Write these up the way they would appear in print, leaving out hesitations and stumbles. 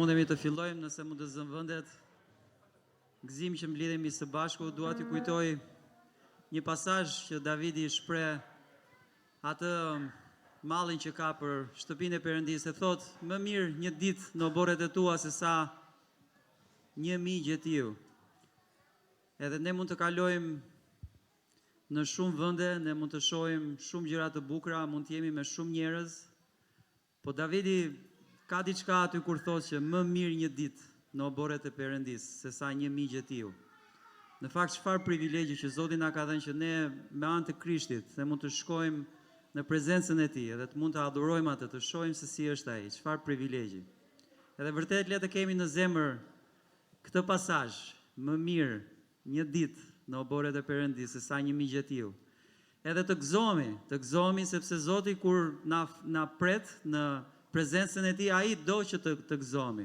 mundemi të fillojmë, nëse mund të zëmë vendet. Gëzim që mblidhemi së bashku, dua t'ju kujtoj një pasazh që Davidi shpreh atë mallin që ka për shtëpinë e Perëndisë. E thotë, më mirë një ditë në oborret e tua se sa 1000 gjetiu. Edhe ne mund të kalojmë në shumë vende, ne mund të shohim shumë gjëra të bukura, mund të jemi me shumë njerëz, po Davidi ka diçka aty kur thotë që më mirë një ditë në oborret e Perëndisë se sa 1000 gjetiu. Në fakt çfarë privilegji që Zoti na ka dhënë që ne me anë të Krishtit ne mund të shkojmë në prezencën e Tij edhe të mund të adhurojmë atë, të shohim se si është Ai, çfarë privilegji. Edhe vërtet le të kemi në zemër këtë pasazh, më mirë një ditë në oborret e Perëndisë se sa 1000 gjetiu. Edhe të gëzohemi, të gëzohemi sepse Zoti kur na na pret në prezencën e Tij, Ai do që të të gëzohemi.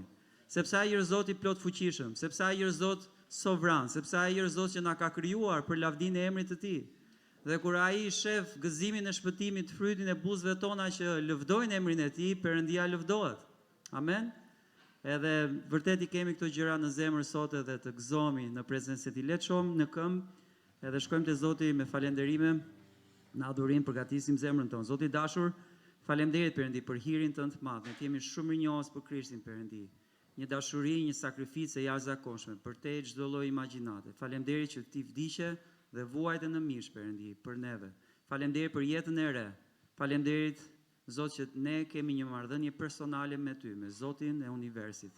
Sepse Ai është Zoti plot fuqishëm, sepse Ai është Zot sovran, sepse Ai është Zot që na ka krijuar për lavdinë e emrit të Tij. Dhe kur Ai shef gëzimin e shpëtimit, frytin e buzëve tona që lëvdojnë emrin e Tij, Perëndia lëvdohet. Amen. Edhe vërtet i kemi këto gjëra në zemër sot edhe të gëzohemi në prezencën e Tij. Le të shohim në këmbë edhe shkojmë te Zoti me falënderime në adhurim, përgatisim zemrën tonë. Zoti i dashur, faleminderit Perëndi për hirin tënd të madh. Ne të jemi shumë mirënjohës për Krishtin Perëndi. Një dashuri, një sakrificë e jashtëzakonshme, përtej çdo lloj imagjinate. Faleminderit që ti vdiqe dhe vuajte në mish Perëndi për neve. Faleminderit për jetën e re. Faleminderit Zot që ne kemi një marrëdhënie personale me ty, me Zotin e universit.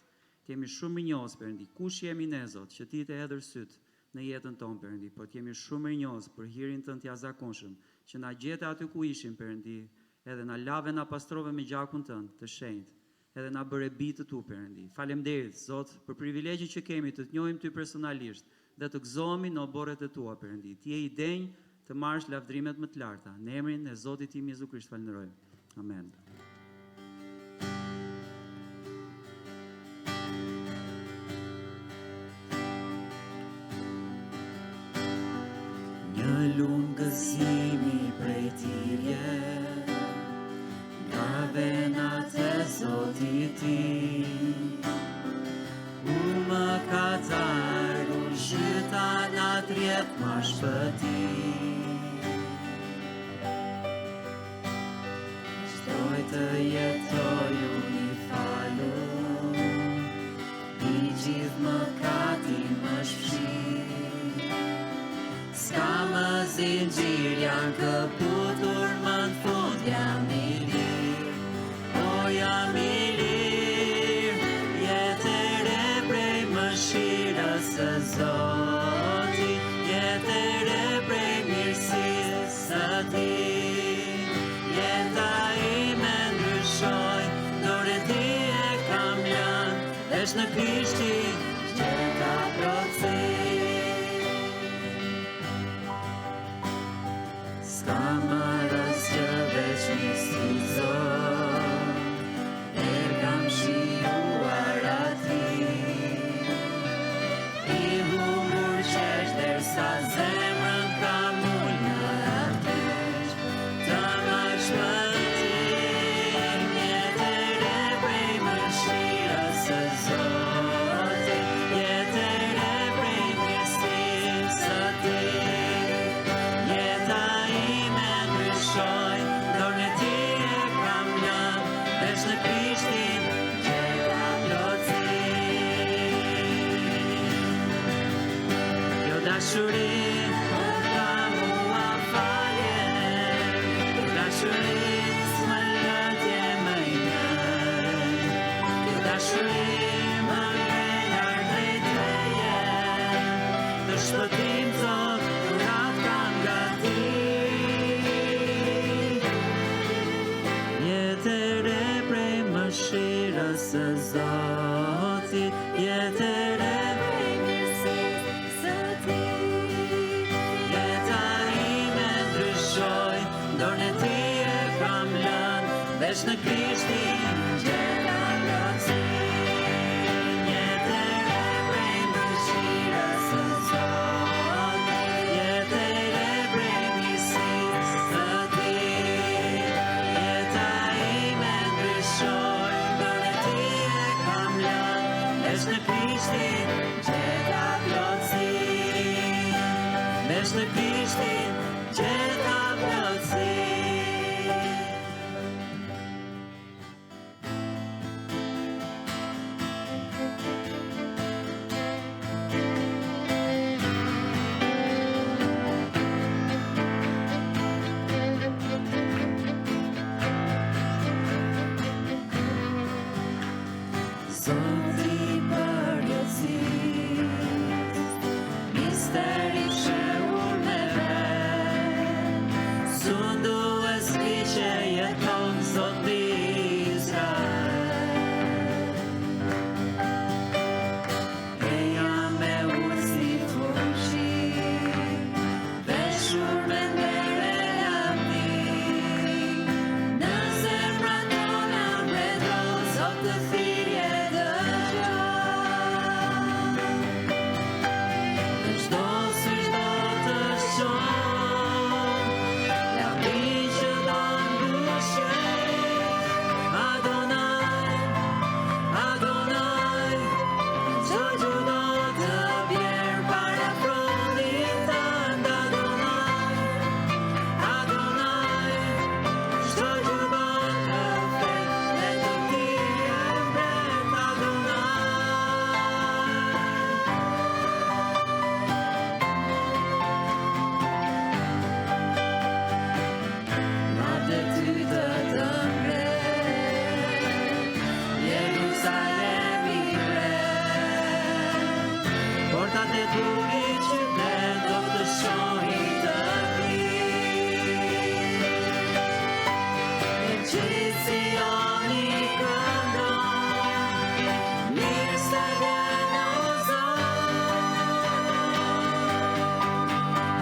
Të jemi shumë mirënjohës Perëndi. Kush jemi ne Zot që ti të hedhësh sytë në jetën tonë Perëndi, por të jemi shumë mirënjohës për hirin tënd të jashtëzakonshëm, që na gjete aty ku ishim Perëndi, edhe na lave na pastrove me gjakun tënd të shenjtë, edhe na bëre bij të tu Perëndi. Faleminderit Zot për privilegjin që kemi të të njohim ty personalisht dhe të gëzohemi në oborret e tua Perëndi. Ti je i denjë të marrësh lavdërimet më të larta. Në emrin e Zotit tim Jezu Krisht falënderojmë. Amen. Një lumë gëzimi prej tij rrjedh Nga venat e Zotit tim U mëkatar u zhyta n'atë rrjet ma shpëtim Shtoj të jetoj unë i falun I gjithë mëkati më shfshi S'ka më zinxhir janë këputur më në fund jam i lirë O jam i lirë Jetë e re prej mëshirës së Zotit Jetë e re prej mirësisë së tij Jeta ime ndryshoi Dorën e tij e kam lënë Veç në Krishtin gjeta plotësi S'ka më asgjë veç mirësi Zot E kam shijuar aty I humbur qesh dersa zemrën kam ul në kryq Të më shpëtim Jetë e re prej mëshirës së Zotit Jetë e re prej mirësisë së tij Jeta ime ndryshoi Dorën e tij e kam lënë Veç në Krishtin gjeta plotësi Kjo dashuri më dha mua falje Kjo dashuri s'më lë t'jem më i njëjtë Kjo dashuri më ngre lart drejt teje Të shpëtim Zot, dhuratë kam nga ti Jetë e re prej mëshirës së Zotit Jetë e re prej mirësisë së tij. Veç në Krishtin gjeta plotësi. Veç në Krishtin gjeta plotësi. Zoti përgjithësisht, misteri fshehur me vet, sundues mbi që jeton Zoti Izrael. Eja me ujë si fuqi, veshur me ndere lavdi, në zemrat tona mbretëro, Zot të thirrje dëgjo. Në çdo sy çdo të shoh, lavdi që do mbushej. Adonai, Adonai, çdo gjë do të bjerë para fronit tënd, Adonai, Adonai, çdo gjë do të flet, vetëm ti je mbret, Adonai. Lavde ty të të mbret, Jerusalemi mbret, portat e turit qytet do të shohin të ti. E gjithë Sioni këndon, mirë se vjen o Zot.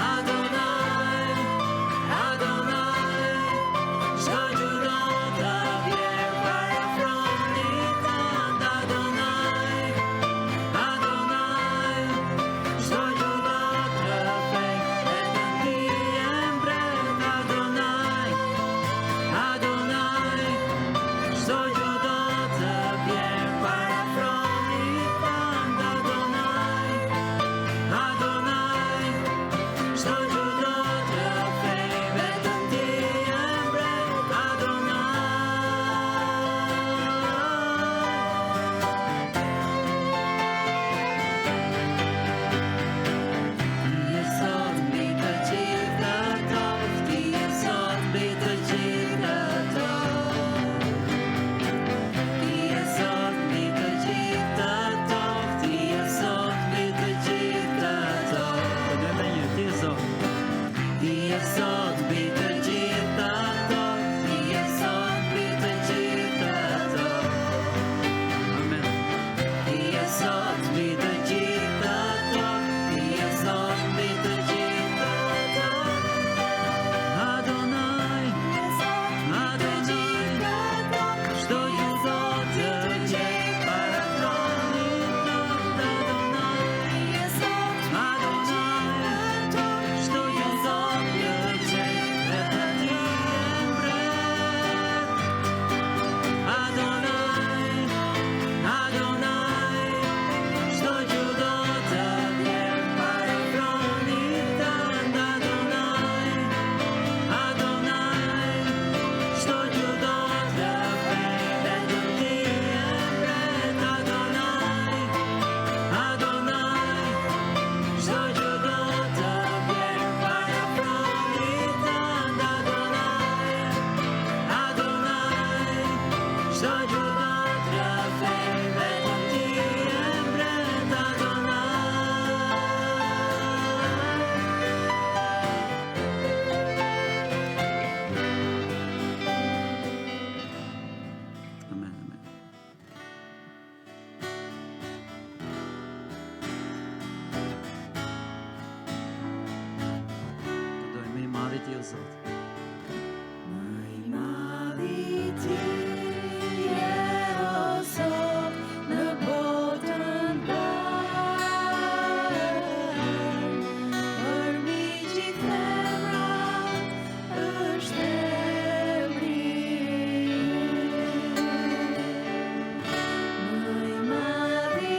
Adonai, Adonai, çdo gjë do të bjerë para fronit tënd, Adonai, Adonai, çdo gjë do të flet, vetëm ti je mbret, Adonai, Adonai, çdo gjë do të bjerë para fronit tënd, Adonai, Adonai, çdo gjë do të flet, vetëm ti je mbret, Adonai. Ti je Zot mbi të gjithë tokë, ti je Zot mbi të gjithë tokë. Ti je Zot mbi të gjithë tokë, ti je Zot mbi të gjithë tokë. Të me një, ti je Zot. Ti je Zot mbi të gjithë tokë, ti je Zot mbi të gjithë tokë. Amen. Ti je Zot mbi të gjithë tokë, ti je Zot mbi të gjithë tokë. Adonai, Adonai, çdo gjë do të gjej para tronit tënd, Adonai, Adonai, çdo gjë do të gjej, vetëm ti je mbret. Adonai, Adonai, çdo gjë do të bjerë para tronit tënd, Adonai, Adonai, çdo gjë do të flet, vetëm ti je mbret, Adonai, Adonai, çdo gjë do të bjerë para fronit tënd, Adonai, Adonai, çdo gjë do të flet, vetëm ti je mbret, Adonai. Amen, amen. Të dojmë më i madhi ti o Zot. Më i madhi ti je o Zot në botën mbarë, për mi gjithë emrat është emri yt. Më i madhi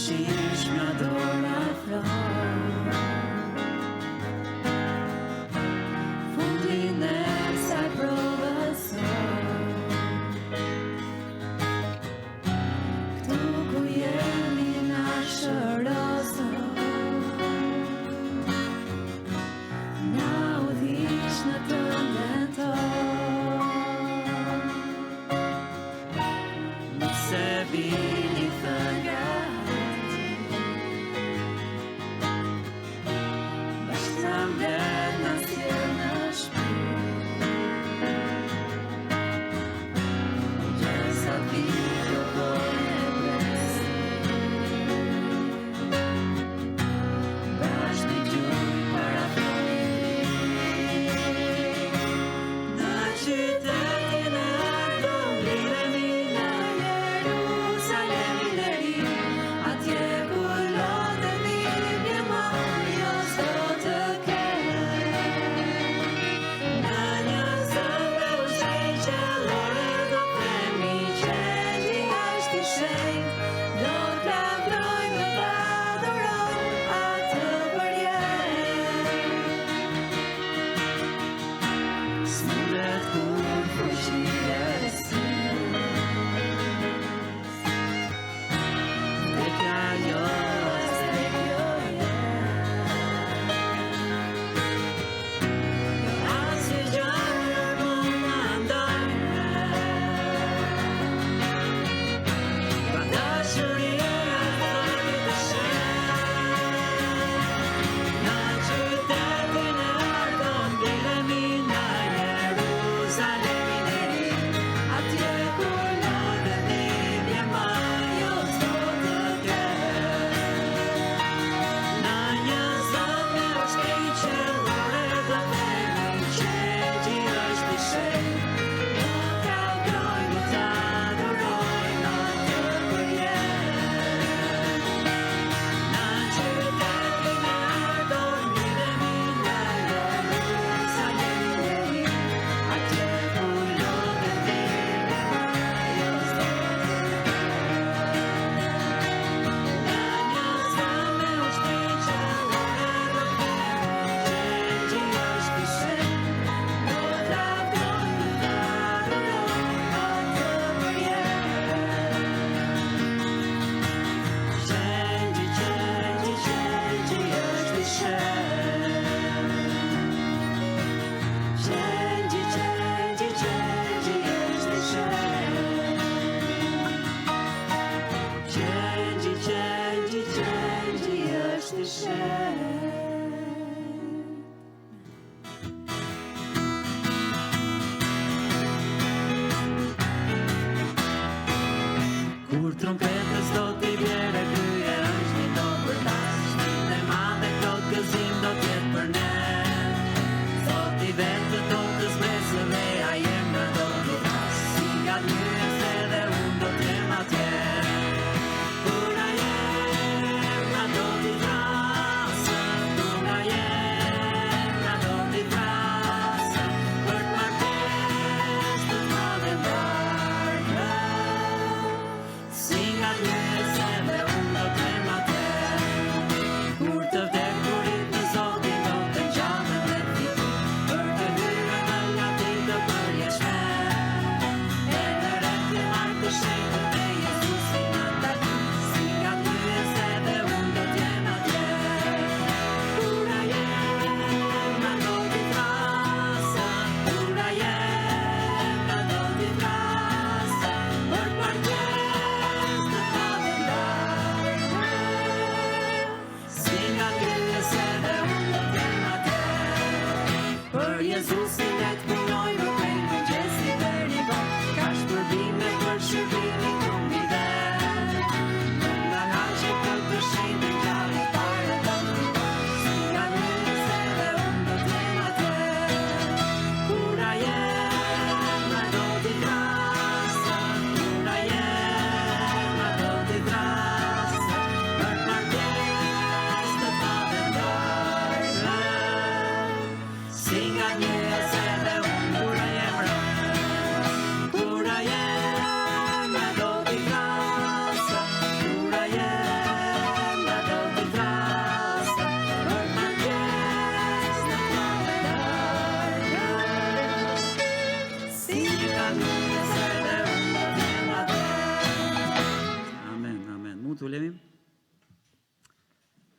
mëshirshmja dorë afron. Fundin e kësaj provës Këtu ku jemi na shëro Zot. Na udhëhiq në tënden tonë. Nëse bini thëngat,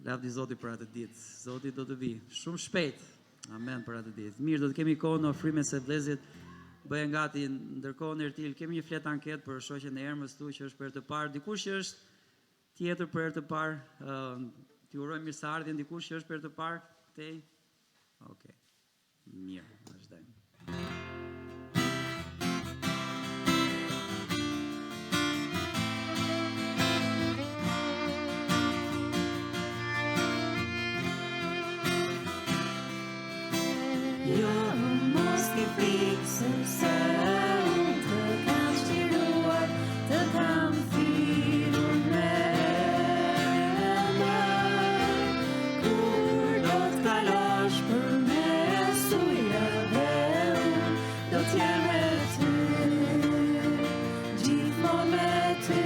Lavdi Zotit për atë ditë. Zoti do të vijë shumë shpejt. Amen për atë ditë. Mirë, do të kemi kohë në ofrime se vëllezërit bëhen gati ndërkohë Nertil, kemi një fletë anketë për shoqen e Ermës këtu që është për herë të parë. Dikush që është tjetër për herë të parë, uh, t'i urojmë mirëseardhjen dikush që është për herë të parë këtej. Okej. Okay. Mirë, vazhdojmë. Jo, mos ki frikë, sepse unë të kam çliruar, të kam thirrur me emër. Kur do të kalosh përmes ujërave, unë do të jem me ty, gjithmonë me ty.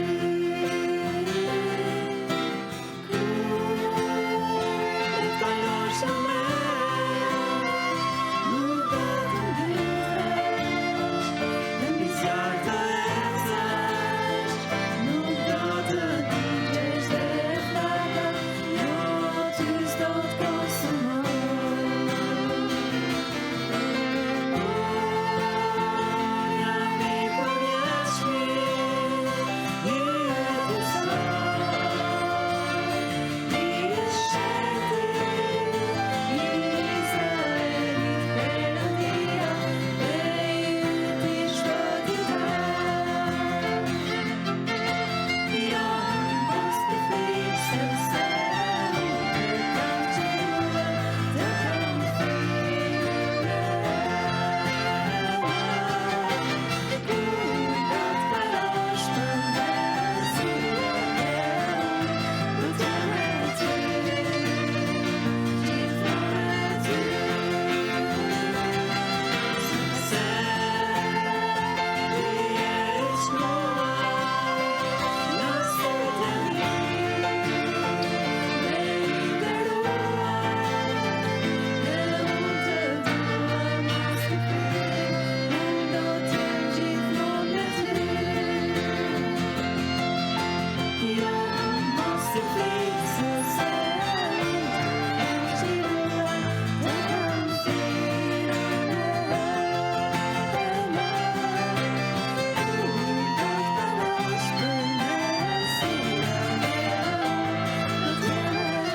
Kur do të kalosh në me, nuk do të mbytesh, dhe mbi zjarr të ecësh, nuk do të digjesh dhe flaka, jo ty s'do të konsumoj. Unë jam i përjetshmi, i jetës I shenjti, i Izraelit, Perëndia, dhe yti shpëtimtar. Jo, mos ki frikë, sepse unë të kam çliruar, të kam thirrur me emër. Kur do të kalosh përmes ujërave, unë do të jem me ty, gjithmonë me ty. Sepse ti je i shkruar në sytë e mi dhe i nderuar, dhe unë të dua, mos ki frikë, unë do të jem gjithmonë me ty. Jo, mos ki frikë, sepse unë të kam çliruar, të kam thirrur me emër. Kur do të kalosh përmes ujërave, unë do të jem me ty, gjithmonë me ty. Jo, mos ki frikë, sepse unë të kam çliruar, të kam thirrur me emër. Kur do të kalosh përmes ujërave, unë do të jem me ty,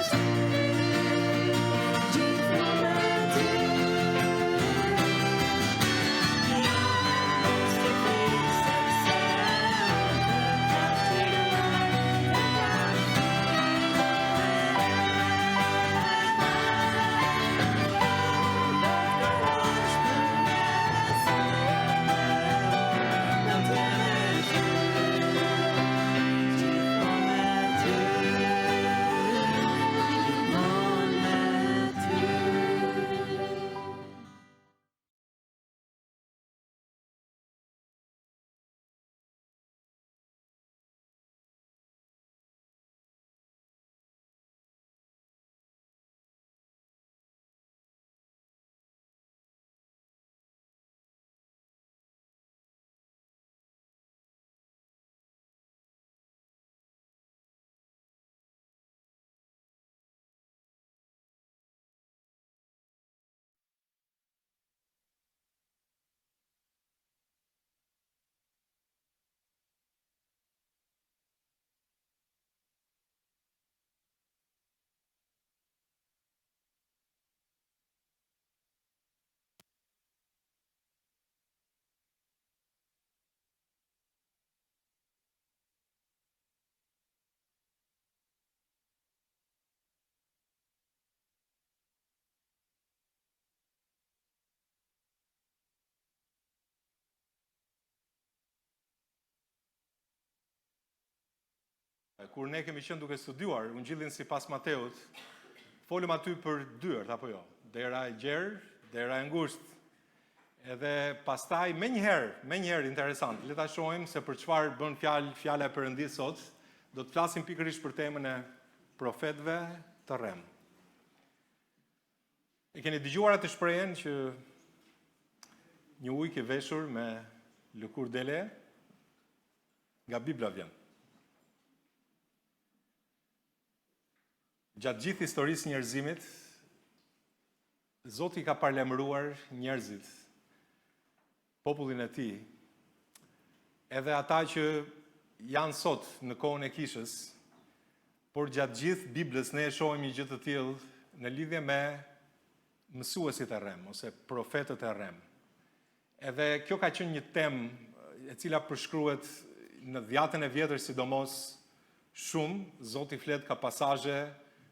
gjithmonë me ty, gjithmonë me ty. Kur ne kemi qenë duke studiuar Ungjillin sipas Mateut, folëm aty për dyert apo jo? Dera e gjerë, dera e ngushtë. Edhe pastaj menjëherë, menjëherë interesant, le ta shohim se për çfarë bën fjalë fjala e Perëndisë sot. Do të flasim pikërisht për temën e profetëve të rremë. E keni dëgjuar atë shprehjen që një ujk i veshur me lëkurë dele nga Bibla vjen. Gjatë gjithë historisë së njerëzimit, Zoti ka paralajmëruar njerëzit, popullin e tij, edhe ata që janë sot në kohën e kishës, por gjatë gjithë Biblës ne e shohim një gjë të tillë në lidhje me mësuesit e rremë ose profetët e rremë. Edhe kjo ka qenë një temë e cila përshkruhet në dhjatën e vjetër sidomos shumë, Zoti flet ka pasazhe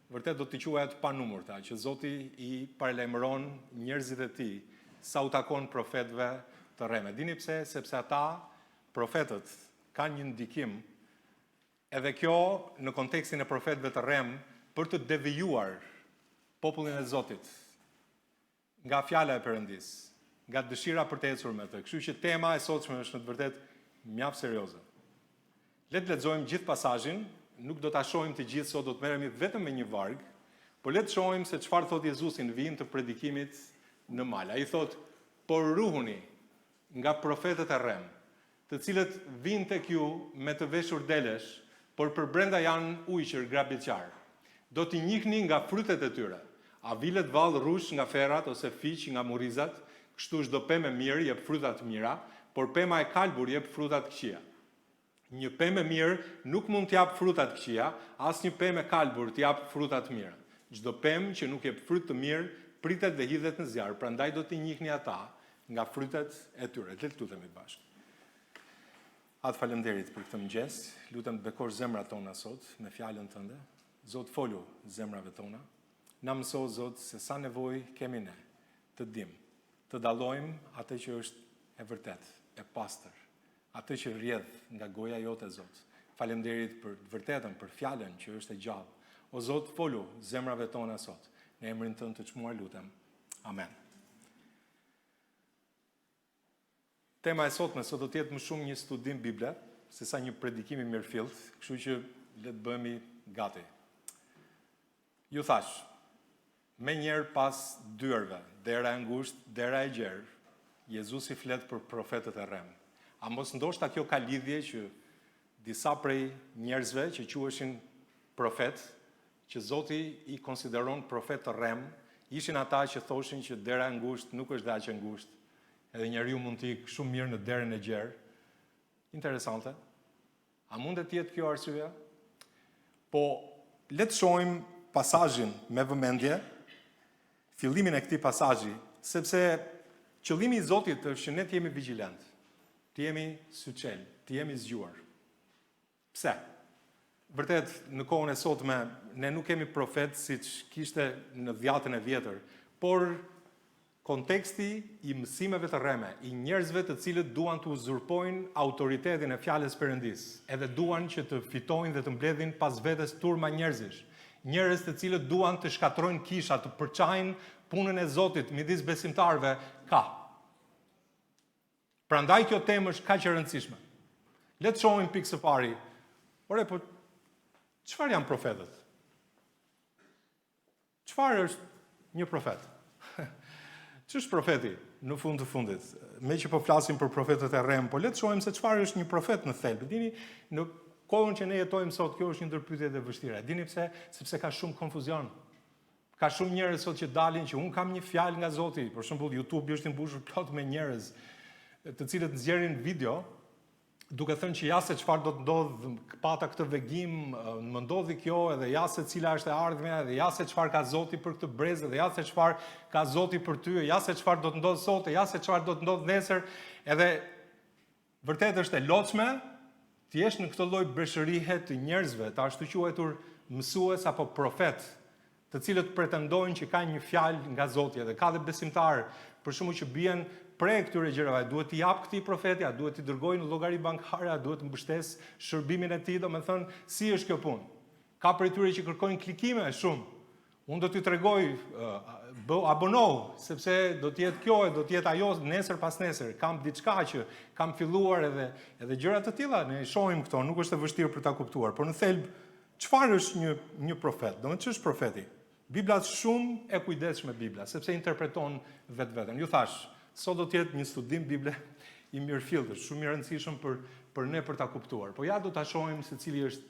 vërtet do t'i quaja të panumërta, që Zoti i paralajmëron njerëzit e tij sa u takon profetëve të rremë. Dini pse? Sepse ata profetët kanë një ndikim edhe kjo në kontekstin e profetëve të rremë për të devijuar popullin e Zotit nga fjala e Perëndisë, nga dëshira për të ecur me të. Kështu që tema e sotshme është në të vërtetë mjaft serioze. Le të lexojmë gjithë pasazhin, nuk do ta shohim të gjithë sot, do të merremi vetëm me një varg, por le të shohim se çfarë thotë Jezusi në vijim të predikimit në mal. Ai thotë: "Por ruhuni nga profetët e rremë, të cilët vijnë tek ju me të veshur delesh, por përbrenda janë ujqër grabitqarë. Do t'i njihni nga frytet e tyre. A vilet vallë rrush nga ferrat ose fiq nga murrizat? Kështu çdo pemë e mirë jep fruta të mira, por pema e kalbur jep fruta të këqija. Një pemë e mirë nuk mund të japë fruta të këqija, as një pemë e kalbur të japë fruta të mira. Çdo pemë që nuk jep fryt të mirë, pritet dhe hidhet në zjarr, prandaj do t'i njihni ata nga frytet e tyre. Le të lutemi bashkë. Atë faleminderit për këtë mëngjes. Lutem të bekosh zemrat tona sot me fjalën tënde. Zot folu zemrave tona. Na mëso Zot se sa nevojë kemi ne të dimë, të dallojmë atë që është e vërtetë, e pastër, atë që rrjedh nga goja jote Zot. Faleminderit për të vërtetën, për fjalën që është e gjallë. O Zot, folu zemrave tona sot. Në emrin tënd të çmuar lutem. Amen. Tema e sotme sot do të jetë më shumë një studim Bible sesa një predikim i mirëfilltë, kështu që le të bëhemi gati. Ju thashë, menjëherë pas dyerve, dera e ngushtë, dera e gjerë, Jezusi flet për profetët e rremë. A mos ndoshta kjo ka lidhje që disa prej njerëzve që quheshin profetë, që Zoti i konsideron profetë të rremë, ishin ata që thoshin që dera e ngushtë nuk është dhe aq e ngushtë, edhe njeriu mund të ikë shumë mirë në derën e gjerë. Interesante. A mundet të jetë kjo arsyeja? Po le të shohim pasazhin me vëmendje, fillimin e këtij pasazhi, sepse qëllimi i Zotit është që ne të jemi vigjilent, të jemi syçelë, të jemi zgjuar. Pse? Vërtet, në kohën e sotme, ne nuk kemi profetë siç kishte në dhjatën e vjetër, por konteksti i mësimeve të rreme, i njerëzve të cilët duan të uzurpojnë autoritetin e fjalës Perëndisë, edhe duan që të fitojnë dhe të mbledhin pas vetes turma njerëzish, njerëz të cilët duan të shkatërrojnë kisha, të përçajnë punën e Zotit midis besimtarëve, ka. Prandaj kjo temë është kaq e rëndësishme. Le të shohim pikë së pari. Ore, po çfarë janë profetët? Çfarë është një profet? Ç'është profeti në fund të fundit? Meqë po flasim për profetët e rremë, po le të shohim se çfarë është një profet në thelb. Dini, në kohën që ne jetojmë sot, kjo është një ndër pyetjet e vështira. Dini pse? Sepse ka shumë konfuzion. Ka shumë njerëz sot që dalin që unë kam një fjalë nga Zoti. Për shembull, YouTube është i mbushur plot me njerëz të cilët nxjerrin video duke thënë që ja se çfarë do të ndodhë, pata këtë vegim, më ndodhi kjo edhe ja se cila është e ardhmja, edhe ja se çfarë ka Zoti për këtë brez, edhe ja se çfarë ka Zoti për ty, ja se çfarë do të ndodhë sot, ja se çfarë do të ndodhë nesër, edhe Vërtet është e lodhshme të jesh në këtë lloj breshërie të njerëzve, të ashtuquajtur mësues apo profetë, të cilët pretendojnë që kanë një fjalë nga Zoti edhe ka dhe besimtarë, për shembull që bien pre këtyre gjërave, a duhet t'i jap këtij profeti, a duhet t'i dërgoj në llogari bankare, a duhet të mbështes shërbimin e tij, domethënë, si është kjo punë? Ka prej tyre që kërkojnë klikime shumë. Unë do t'ju tregoj, abonohu, sepse do të jetë kjo e do të jetë ajo nesër pas nesër. Kam diçka që kam filluar edhe edhe gjëra të tilla, ne i shohim këto, nuk është e vështirë për ta kuptuar. Por në thelb, çfarë është një një profet? Domethënë ç'është profeti? Bibla është shumë e kujdesshme Bibla, sepse interpreton vetveten. Ju thashë, sot do të jetë një studim Bible i mirëfilltë, shumë i rëndësishëm për për ne për ta kuptuar. Po ja do ta shohim se cili është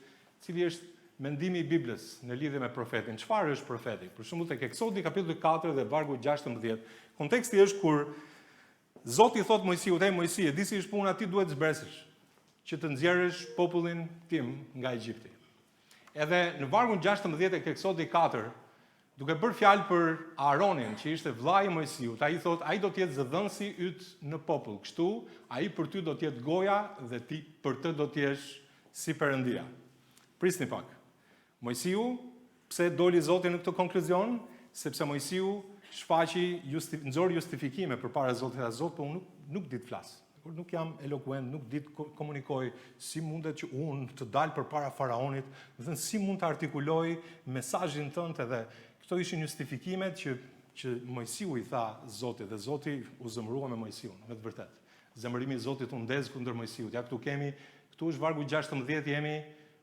cili është mendimi i Biblës në lidhje me profetin. Çfarë është profeti? Për shembull tek Eksodi kapitulli 4 dhe vargu 16. Konteksti është kur Zoti i thotë Moisiut, "Ej Moisi, e di si është puna, ti duhet të zbresësh që të nxjerrësh popullin tim nga Egjipti." Edhe në vargun 16 tek Eksodi 4, duke bërë fjalë për Aaronin, që ishte vëllai i Moisiut, ai thotë, ai do të jetë zëdhënësi yt në popull. Kështu, ai për ty do të jetë goja dhe ti për të do të jesh si Perëndia. Prisni pak. Moisiu, pse doli Zoti në këtë konkluzion? Sepse Moisiu shfaqi justi, nxori justifikime përpara Zotit, tha Zot, po unë nuk nuk di të flas. Por nuk jam elokuent, nuk di të komunikoj, si mundet që unë të dal përpara faraonit, domethënë si mund të artikuloj mesazhin tënd edhe këto ishin justifikimet që që Moisiu i tha Zotit dhe Zoti u zemërua me Moisiun, me të vërtetë. Zemërimi i Zotit u ndez kundër Moisiut. Ja këtu kemi, këtu është vargu 16, jemi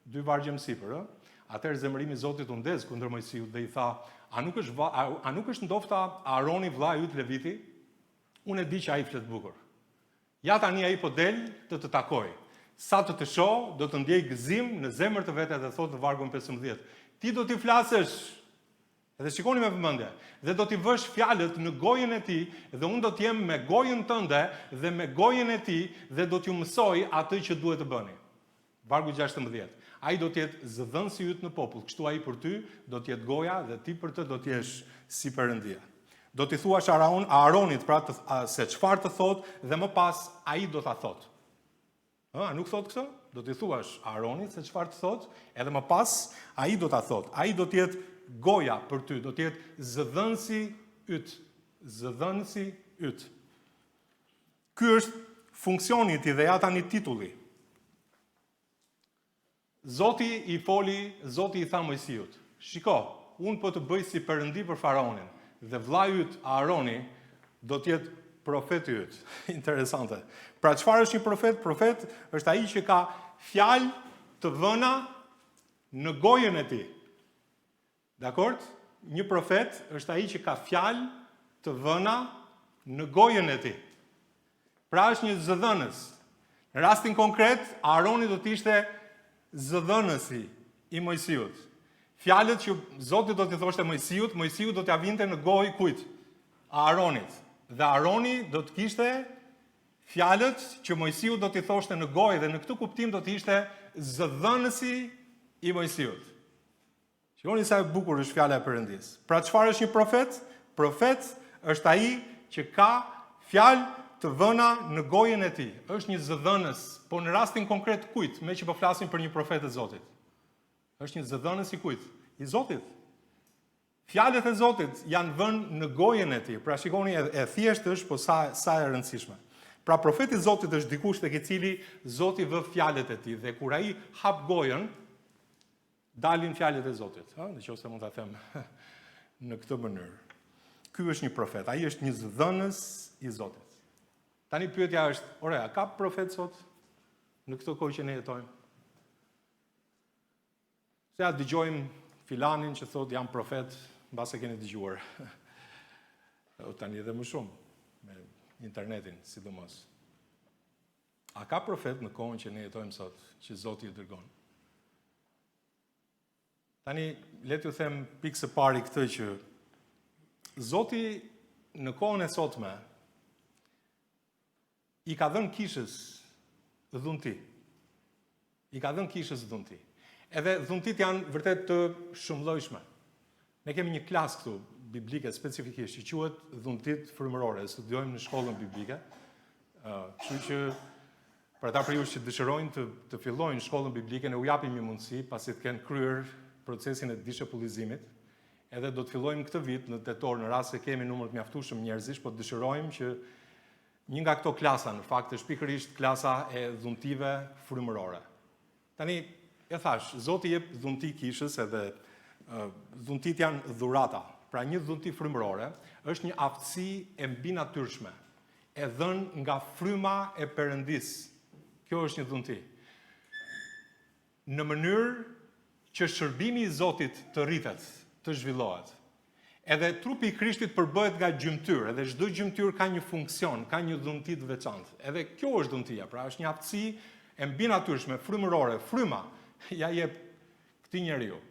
dy vargje më sipër, ë? Atëherë zemërimi i Zotit u ndez kundër Moisiut dhe i tha, a nuk është a, a nuk është ndofta Aroni vëllai yt Leviti? Unë e di që ai flet bukur. Ja tani ai po del të të takojë. Sa të të shohë, do të ndjejë gëzim në zemër të vet edhe thotë në vargun 15. Ti do t'i flasësh. Edhe shikoni me vëmendje. Dhe do t'i vësh fjalët në gojën e tij dhe unë do të jem me gojën tënde dhe me gojën e tij dhe do t'ju mësoj atë që duhet të bëni. Vargu 16. Ai do të jetë zëdhënësi yt në popull, kështu ai për ty do të jetë goja dhe ti për të do të jesh si Perëndia. Do t'i thuash Araon, Aaronit pra të, a, se çfarë të thotë dhe më pas ai do ta thotë. Ë, a nuk thotë këtë? Do t'i thuash Aaronit se çfarë të thotë, edhe më pas ai do ta thotë. Ai do të jetë goja për ty, do të jetë zëdhënësi yt, zëdhënësi yt. Ky është funksioni i tij dhe ja tani titulli. Zoti i foli, Zoti i tha Moisiut, Shiko, unë po të bëj si perëndi për faraonin dhe vëllai yt Aaroni do të jetë profeti yt. Interesante. Pra çfarë është një profet? Profet është ai që ka fjalë të vëna në gojën e tij. Dakord? Një profet është ai që ka fjalë të vëna në gojën e tij. Pra është një zëdhënës. Në rastin konkret, Aaroni do të ishte zëdhënësi i Moisiut. Fjalët që Zoti do t'i thoshte Moisiut, Moisiu do t'ia vinte në gojë kujt? Aaronit. Dhe Aaroni do të kishte fjalët që Moisiu do t'i thoshte në gojë dhe në këtë kuptim do të ishte zëdhënësi i Moisiut. Shikoni sa e bukur është fjala e Perëndisë. Pra çfarë është një profet? Profet është ai që ka fjalë të vëna në gojën e tij. Është një zëdhënës, po në rastin konkret kujt, meqë po flasim për një profet të Zotit. Është një zëdhënës i kujt? I Zotit. Fjalët e Zotit janë vënë në gojën e tij. Pra shikoni e, e thjeshtë është, po sa sa e rëndësishme. Pra profeti i Zotit është dikush tek i cili Zoti vë fjalët e tij dhe kur ai hap gojën, Dalin fjalët e Zotit, ëh, në qoftë se mund ta them në këtë mënyrë. Ky është një profet, ai është një zëdhënës i Zotit. Tani pyetja është, ore, a ka profet sot në këtë kohë që ne jetojmë? Se a dëgjojmë filanin që thotë jam profet, mbase keni dëgjuar. O tani edhe më shumë me internetin, sidomos. A ka profet në kohën që ne jetojmë sot, që Zoti i dërgon? Tani, le t'ju them pikë së pari këtë që Zoti në kohën e sotme i ka dhënë kishës dhunti. I ka dhënë kishës dhunti. Edhe dhuntitë janë vërtet të shumëllojshme. Ne kemi një klasë këtu biblike specifikisht që quhet dhuntitë frymërore, e studiojmë në shkollën biblike. Kështu që për ata prej jush që dëshirojnë të të fillojnë shkollën biblike, ne u japim një mundësi pasi të kenë kryer procesin e dishepullizimit. Edhe do të fillojmë këtë vit në tetor në rast se kemi numër të mjaftueshëm njerëzish, po dëshirojmë që një nga këto klasa në fakt është pikërisht klasa e dhuntive frymërore. Tani, e thashë, Zoti jep dhunti kishës edhe dhuntitë janë dhurata. Pra një dhunti frymërore është një aftësi e mbinatyrshme, e dhënë nga fryma e Perëndisë. Kjo është një dhunti. Në mënyrë që shërbimi i Zotit të rritet, të zhvillohet. Edhe trupi i Krishtit përbëhet nga gjymtyrë, edhe çdo gjymtyrë ka një funksion, ka një dhunti të veçantë. Edhe kjo është dhuntia, pra është një aftësi e mbinatyrshme, frymërore, fryma ia jep. Këtij njeriu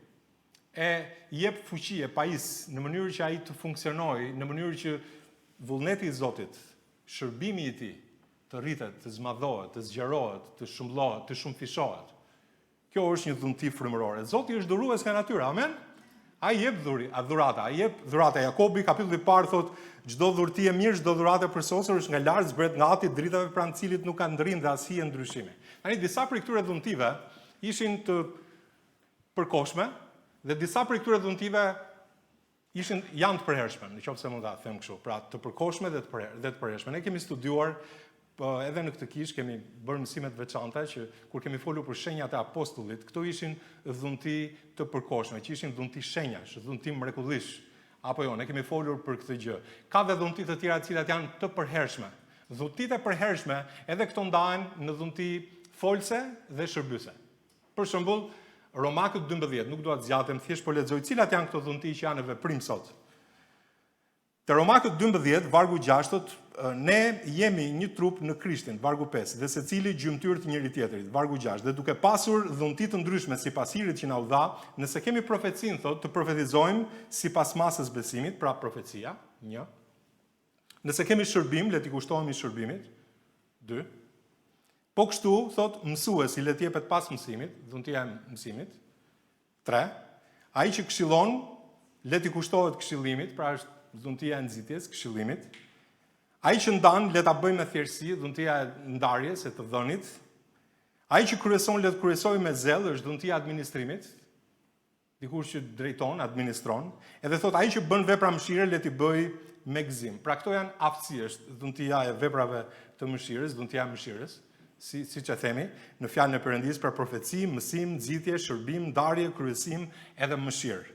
e jep fuqi e pajis në mënyrë që ai të funksionojë, në mënyrë që vullneti i Zotit, shërbimi i tij të rritet, të zmadhohet, të zgjerohet, të shumëllohet, të shumëfishohet. Kjo është një dhunti frymërore. Zoti është dhurues nga natyra, amen? Ai jep dhuri, a dhurata, ai jep dhurata. Jakobi kapitulli i parë thotë, çdo dhurti e mirë, çdo dhuratë e përsosur është nga lart, zbret nga ati i dritave pranë të cilit nuk ka ndërrim dhe as hije ndryshimi. Tani disa prej këtyre dhuntive ishin të përkohshme dhe disa prej këtyre dhuntive ishin janë të përhershme, në qoftë se mund ta them kështu, pra të përkohshme dhe të përher, dhe të përhershme. Ne kemi studiuar po edhe në këtë kishë kemi bërë mësime të veçanta që kur kemi folur për shenjat e apostullit, këto ishin dhunti të përkohshme, që ishin dhunti shenjash, dhunti mrekullish. Apo jo, ne kemi folur për këtë gjë. Ka dhe dhunti të tjera të cilat janë të përhershme. Dhuntitë e përhershme edhe këto ndahen në dhunti folëse dhe shërbyese. Për shembull, Romakët 12, nuk dua të zgjatem, thjesht po lexoj cilat janë këto dhunti që janë në veprim sot. Te Romakët 12, vargu 6 thotë, ne jemi një trup në Krishtin, vargu 5, dhe secili gjymtyrë të njëri-tjetrit, vargu 6, dhe duke pasur dhunti të ndryshme sipas hirit që na u dha, nëse kemi profecinë, thotë, të profetizojmë sipas masës besimit, pra profecia, 1. Nëse kemi shërbim, le t'i kushtohemi shërbimit, 2. Po kështu, thotë, mësuesi le të jepet pas mësimit, dhuntia e mësimit. 3. Ai që këshillon, le t'i kushtohet këshillimit, pra është dhuntia e nxitjes, këshillimit. Ai që ndan, le ta bëjë me thjeshtësi, dhuntia e ndarjes e të dhënit. Ai që kryeson, le të kryesojë me zell, është dhuntia e administrimit. Dikush që drejton, administron, edhe thotë ai që bën vepra mëshire le t'i bëjë me gëzim. Pra këto janë aftësi, është dhuntia e veprave të mëshirës, dhuntia e mëshirës, si siç e themi, në fjalën e Perëndisë pra profeci, mësim, nxitje, shërbim, ndarje, kryesim, edhe mëshirë.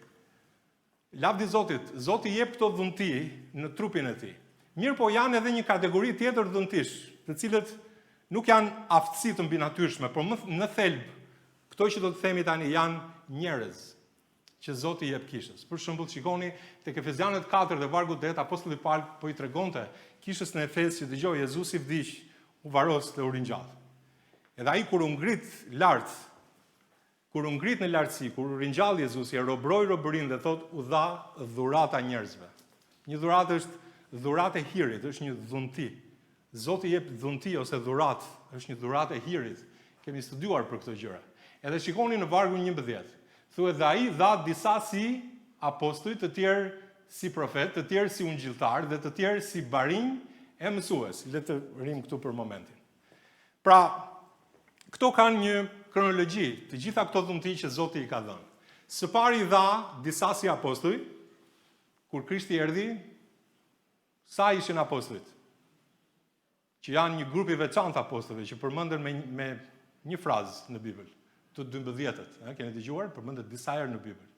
Lavdi Zotit, Zoti jep këto dhunti në trupin e tij. Mirëpo janë edhe një kategori tjetër dhuntish, të cilët nuk janë aftësi të mbinatyrshme, por më në thelb, këto që do të themi tani janë njerëz që Zoti i jep kishës. Për shembull, shikoni tek Efezianët 4 dhe vargu 8, apostulli Pal po i tregonte kishës në Efes që dëgjo Jezusi vdiq, u varros dhe u ringjall. Edhe ai kur u ngrit lart Kur u ngrit në lartësi, kur u ringjall Jezusi, e robëroi robërinë dhe thotë u dha dhurata njerëzve. Një dhuratë është dhuratë e hirit, është një dhunti. Zoti jep dhunti ose dhuratë, është një dhuratë e hirit. Kemi studiuar për këto gjëra. Edhe shikoni në vargun 11. Thuhet dhe ai dha disa si apostuj, të tjerë si profetë, të tjerë si ungjilltarë dhe të tjerë si barinj e mësues. Le të rrimë këtu për momentin. Pra, këto kanë një kronologji, të gjitha këto dhunti që Zoti i ka dhënë. Së pari dha disa si apostuj, kur Krishti erdhi, sa ishin apostujt? Që janë një grup i veçantë apostujve që përmenden me, me një frazë në Bibël, të dymbëdhjetët, eh, keni dëgjuar, përmendet disa herë në Bibël.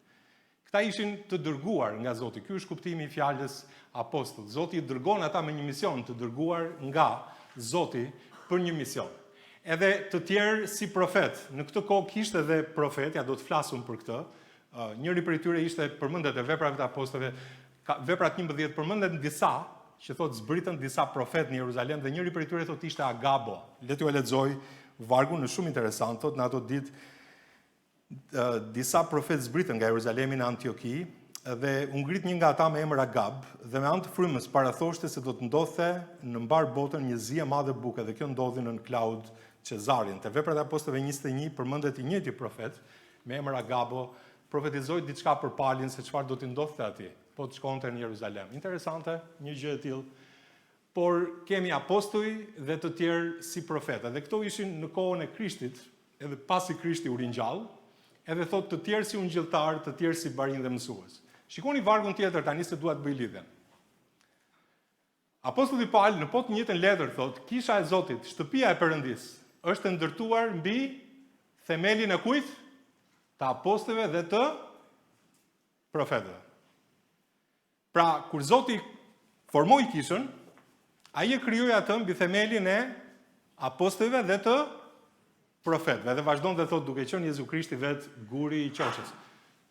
Këta ishin të dërguar nga Zoti. Ky është kuptimi i fjalës apostull. Zoti i dërgon ata me një mision, të dërguar nga Zoti për një mision. Edhe të tjerë si profetë. Në këtë kohë kishte edhe profetë, ja do të flasim për këtë. Njëri prej tyre ishte përmendet e veprave të apostujve, veprat 11 përmendet disa që thotë zbritën disa profetë në Jeruzalem dhe njëri prej tyre thotë ishte Agabo. Le t'jua lexoj vargun, është shumë interesant, thotë në ato ditë disa profetë zbritën nga Jeruzalemi në Antioki dhe u ngrit një nga ata me emër Agab dhe me anë të frymës parathoshte se do të ndodhte në mbarë botën një zi e madhe buke dhe kjo ndodhi nën Klaud Cezarin. Te veprat e apostujve 21 përmendet i njëjti profet me emër Agabo profetizoi diçka për Palin se çfarë do t'i ndodhte atij, po të shkonte në Jeruzalem. Interesante, një gjë e tillë. Por kemi apostuj dhe të tjerë si profetë. Dhe këto ishin në kohën e Krishtit, edhe pasi Krishti u ringjall, edhe thotë të tjerë si ungjilltarë, të tjerë si barinj dhe mësues. Shikoni vargun tjetër tani se dua të bëj lidhjen. Apostulli Pal në po të njëjtën letër thotë, Kisha e Zotit, shtëpia e Perëndisë, është e ndërtuar mbi themelin e kujt? Të apostujve dhe të profetëve. Pra, kur Zoti formoi kishën, ai e krijoi atë mbi themelin e apostujve dhe të profetëve. Dhe vazhdon dhe thotë duke qenë Jezu Krishti vetë guri i qoshes.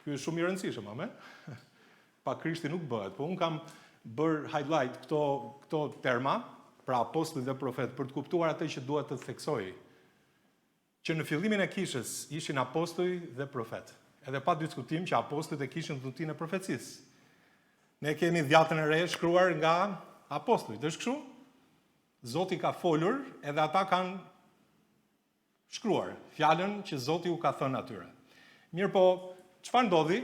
Ky është shumë i rëndësishëm, amen? Pa Krishtin nuk bëhet, po unë kam bërë highlight këto këto terma, pra apostuj dhe profetë, për të kuptuar atë që dua të theksoj. Që në fillimin e kishës ishin apostuj dhe profetë. Edhe pa diskutim që apostujt e kishin dhuntinë e profecisë. Ne kemi dhjatën e re shkruar nga apostujt. Është kështu? Zoti ka folur edhe ata kanë shkruar fjalën që Zoti u ka thënë atyre. Mirëpo, çfarë ndodhi?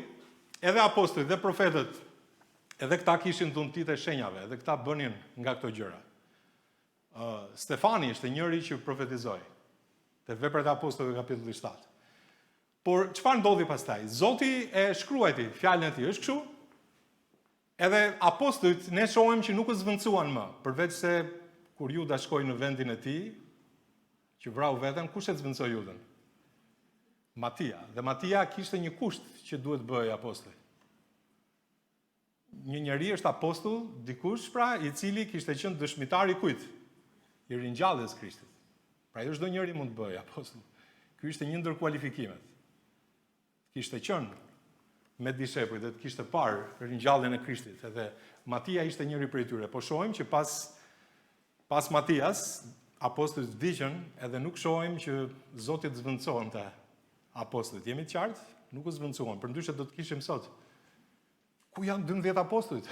Edhe apostujt dhe profetët, edhe këta kishin dhuntitë e shenjave, edhe këta bënin nga këto gjëra. Uh, Stefani ishte njëri që profetizoi. Te veprat e apostujve kapitulli 7. Por çfarë ndodhi pastaj? Zoti e shkruajti fjalën e tij, është kështu? Edhe apostujt ne shohim që nuk u zvendësuan më, përveç se kur Juda shkoi në vendin e tij, që vrau veten, kush e zvendësoi Judën? Matia. Dhe Matia kishte një kusht që duhet të bëhej apostull. Një njeri është apostull, dikush pra, i cili kishte qenë dëshmitar i kujt? I ringjalljes Krishtit. Pra jo çdo njeri mund të bëhej apostull. Ky ishte një ndër kualifikimet. Kishte qenë me dishepujt dhe të kishte parë ringjalljen e Krishtit, edhe Matia ishte njëri prej tyre. Po shohim që pas pas Matias, apostujt vdiqën edhe nuk shohim që Zoti të zvendësonte apostujt. Jemi të qartë? Nuk u zvendësuan, përndryshe do të kishim sot. Ku janë 12 apostujt?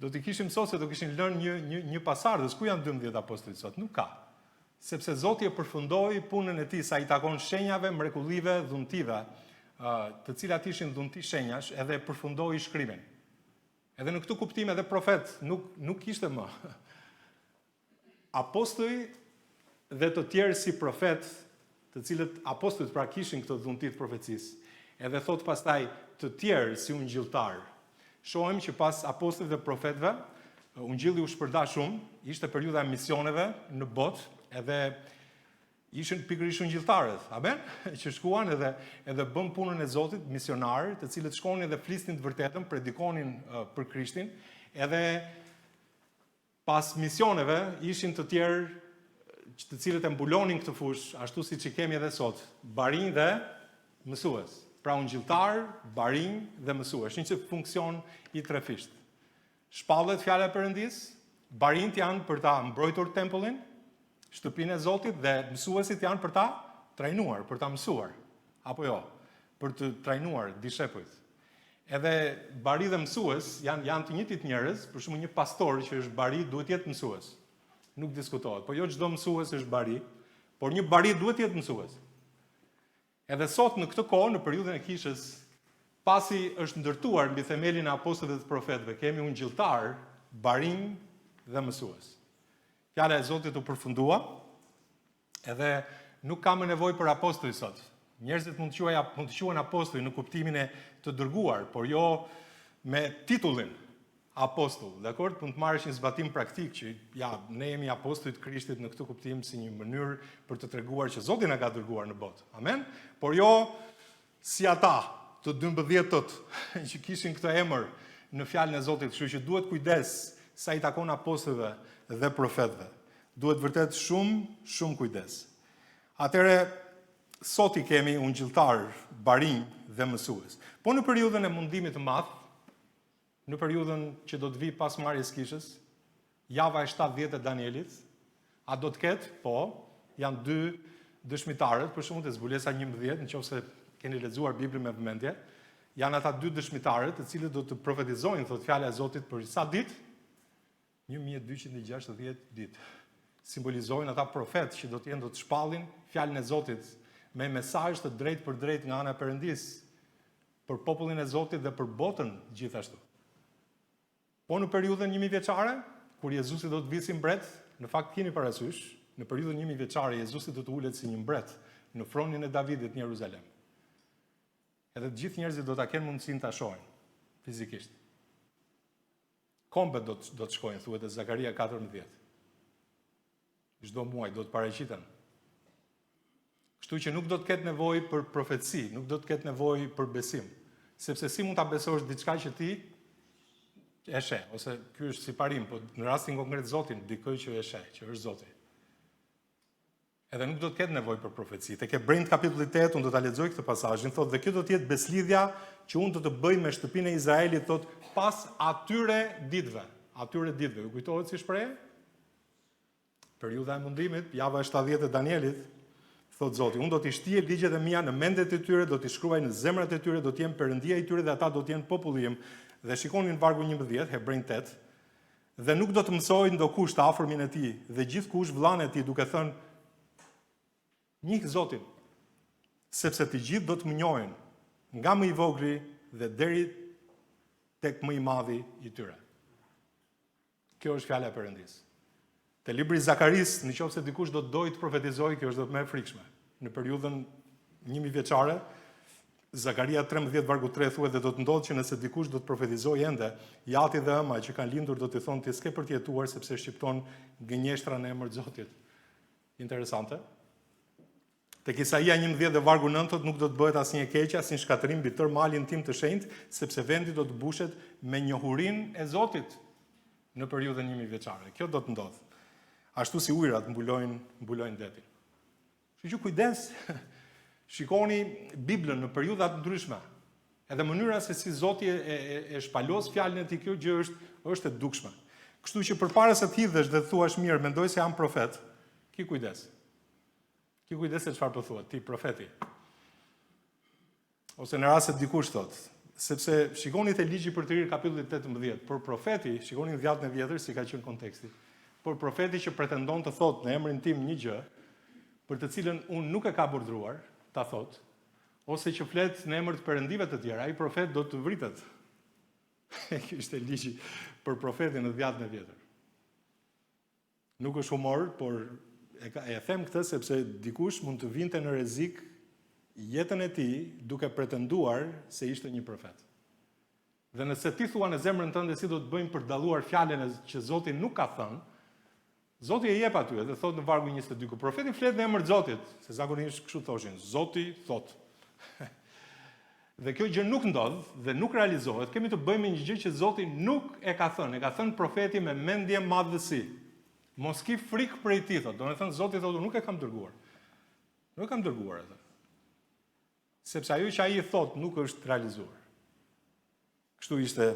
do t'i kishim sot se do kishin lënë një, një, një pasardhës. Ku janë 12 apostujt sot? Nuk ka. Sepse Zoti e përfundoi punën e tij sa i takon shenjave, mrekullive, dhuntive, të cilat ishin dhunti shenjash, edhe e përfundoi shkrimin. Edhe në këtë kuptim edhe profet nuk, nuk kishte më. Apostuj dhe të tjerë si profet, të cilët apostujt pra kishin këtë dhunti të profecisë, edhe thotë pastaj të tjerë si ungjilltarë. Shohim që pas apostujve dhe profetëve, ungjilli u shpërnda shumë, ishte periudha e misioneve në botë, edhe ishin pikërisht ungjilltarët, amen, që shkuan edhe edhe bënë punën e Zotit, misionarë, të cilët shkonin dhe flisnin të vërtetën, predikonin për Krishtin, edhe Pas misioneve ishin të tjerë të cilët e mbulonin këtë fushë, ashtu siç i kemi edhe sot, barinj dhe mësues. Pra ungjilltarë, barinj dhe mësues. Një funksion i trefishtë. Shpallet fjala e Perëndisë, barinjtë janë për ta mbrojtur tempullin, shtëpinë e Zotit dhe mësuesit janë për ta trajnuar, për ta mësuar. Apo jo, për të trajnuar dishepujt. Edhe bari dhe mësues janë janë të njëjtit njerëz, për shembull një pastor që është bari duhet të jetë mësues. Nuk diskutohet. Po jo çdo mësues është bari, por një bari duhet të jetë mësues. Edhe sot në këtë kohë, në periudhën e kishës, pasi është ndërtuar mbi themelin e apostujve dhe të profetëve, kemi ungjilltarë, barinj dhe mësues. Fjala e Zotit u përfundua, Edhe nuk ka më nevojë për apostuj sot. Njerëzit mund të quajnë mund të quhen apostuj në kuptimin e të dërguar, por jo me titullin apostull. Dakord, mund të marrësh një zbatim praktik që ja, ne jemi apostuj të Krishtit në këtë kuptim si një mënyrë për të treguar që Zoti na ka dërguar në botë. Amen. Por jo si ata të dymbëdhjetët që kishin këtë emër në fjalën e Zotit, kështu që duhet kujdes sa i takon apostujve dhe profetëve. Duhet vërtet shumë, shumë kujdes. Atëherë sot i kemi ungjilltarë, barinj dhe mësues. Po në periudhën e mundimit të madh, Në periudhën që do të vijë pas marrjes kishës, java e 70 e Danielit, a do të ketë? Po, janë dy dëshmitarët, për shembull te zbulesa 11, në qoftë se keni lexuar Biblën me vëmendje, janë ata dy dëshmitarët, të cilët do të profetizojnë, thotë fjala e Zotit për sa ditë? 1260 ditë. Simbolizojnë ata profetë që do të jenë do të shpallin fjalën e Zotit me mesazh të drejtpërdrejtë nga ana e Perëndisë për popullin e Zotit dhe për botën gjithashtu. Po në periudhën njëmijëvjeçare, kur Jezusi do të vijë si mbret, në fakt keni parasysh, në periudhën njëmijëvjeçare Jezusi do të ulet si një mbret në fronin e Davidit në Jeruzalem. Edhe të gjithë njerëzit do ta kenë mundësinë ta shohin fizikisht. Kombet do të do të shkojnë, thuhet te Zakaria 14. Çdo muaj do të paraqiten. Kështu që nuk do të ketë nevojë për profeci, nuk do të ketë nevojë për besim, sepse si mund ta besosh diçka që ti e sheh, ose ky është si parim, po në rastin konkret Zotin, dikë që e sheh, që është Zoti. Edhe nuk do të ketë nevojë për profeci. Tek Hebrenjtë kapitulli 8, unë do ta lexoj këtë pasazhin, thotë dhe kjo do të jetë beslidhja që unë do të bëj me shtëpinë e Izraelit, thotë pas atyre ditëve. Atyre ditëve, ju kujtohet si shprehje? Periudha e mundimit, java e 70 e Danielit. Thotë Zoti, unë do t'i shtie ligjet e mia në mendjet e tyre, do t'i shkruaj në zemrat e tyre, do të jem Perëndia i tyre dhe ata do të jenë populli im. Dhe shikoni në vargun 11, Hebrenj 8, dhe nuk do të mësojë ndokush të afërmin e tij dhe gjithkush vëllanë e tij duke thënë Njih Zotin, sepse të gjithë do të më njohin, nga më i vogli dhe deri tek më i madhi i tyre. Kjo është fjala e Perëndisë. Te libri i Zakarisë, në qoftë se dikush do të dojë të profetizojë, kjo është do të më e frikshme. Në periudhën 1000 vjeçare, Zakaria 13 vargu 3 thuhet dhe do të ndodhë që nëse dikush do të profetizojë ende, i ati dhe ëma që kanë lindur do t'i thonë ti s'ke për të jetuar sepse shqipton gënjeshtra në emër të Zotit. Interesante. Tek Isaia 11 dhe vargu 9 thotë nuk do të bëhet asnjë e keqe, asnjë shkatërrim mbi tërë malin tim të shenjtë, sepse vendi do të mbushet me njohurinë e Zotit në periudhën 1000 vjeçare. Kjo do të ndodhë. Ashtu si ujërat mbulojnë mbulojnë detin. Kështu që kujdes, shikoni Biblën në periudha të ndryshme. Edhe mënyra se si Zoti e, e, e shpalos fjalën e tij, kjo gjë është është e dukshme. Kështu që përpara se të hidhesh dhe të thuash mirë, mendoj se jam profet, ki kujdes. Ki kujdes se çfarë po thua, ti profeti. Ose në rast se dikush thotë, sepse shikoni te ligji i përtërirë kapitulli 18, por profeti, shikoni në dhjatën e vjetër si ka qenë konteksti. Por profeti që pretendon të thotë në emrin tim një gjë, për të cilën unë nuk e kam urdhëruar, ta thotë, ose që flet në emër të perëndive të tjera, ai profet do të vritet. Ky ishte ligji për profetin në dhjatën e vjetër. Nuk është humor, por e, ka, e them këtë sepse dikush mund të vinte në rrezik jetën e tij duke pretenduar se ishte një profet. Dhe nëse ti thua në zemrën tënde si do të bëjmë për të dalluar fjalën e që Zoti nuk ka thënë, Zoti e jep aty edhe thotë në vargun 22, kur profeti flet në emër të Zotit, se zakonisht kështu thoshin, Zoti thotë. Dhe kjo gjë nuk ndodh dhe nuk realizohet, kemi të bëjmë me një gjë që Zoti nuk e ka thënë, e ka thënë profeti me mendjemadhësi. Mos ki frikë prej tij, thotë. Domethënë Zoti thotë, unë nuk e kam dërguar. Nuk e kam dërguar atë. Sepse ajo që ai thotë nuk është realizuar. Kështu ishte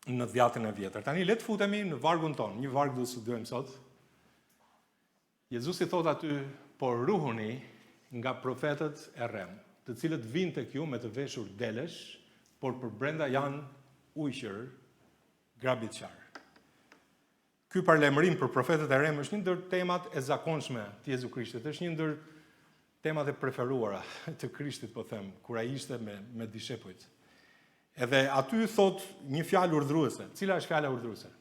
në dhjatën e vjetër. Tani le të futemi në vargun tonë. Një varg do të studiojmë sot. Jezusi thotë aty, por ruhuni nga profetët e rremë, të cilët vijnë tek ju me të veshur delesh, por përbrenda janë ujqër grabitqarë. Ky paralajmërim për profetët e rremë është një ndër temat e zakonshme të Jezu Krishtit, është një ndër temat e preferuara të Krishtit, po them, kur ai ishte me me dishepujt. Edhe aty thotë një fjalë urdhëruese. Cila është fjala urdhëruese?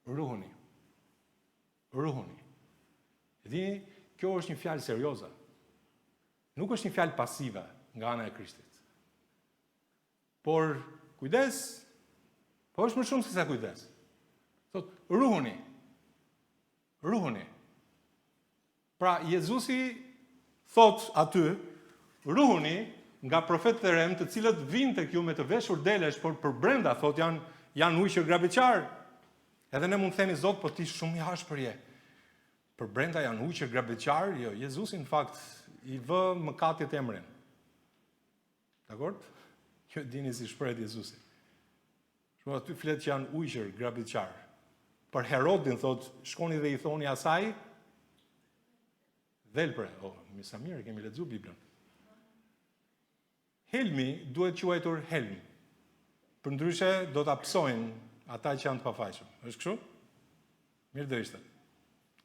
Ruhuni. Ruhuni. E dini, kjo është një fjalë serioze. Nuk është një fjalë pasive nga ana e Krishtit. Por kujdes, po është më shumë se sa kujdes. Thotë, ruhuni. Ruhuni. Pra, Jezusi thotë aty, ruhuni nga profetët e rremë të cilët vijnë tek ju me të veshur delesh, por përbrenda, thotë, janë, janë ujqër grabitqarë. Edhe ne mund të themi, Zot, po ti shumë i ashpër je. Përbrenda janë ujqër grabitqarë, jo, Jezusi në fakt i vë mëkatit emrin. Dakord? Ju e dini si shprehet Jezusi. Shumë aty flet që janë ujqër grabitqarë. Për Herodin thotë, shkoni dhe i thoni asaj dhelpre. Oh, mi sa mirë kemi lexuar Biblën. Helmi duhet quajtur helm. Përndryshe do ta pësojnë ata që janë të pafajshëm. Është kështu? Mirë do ishte.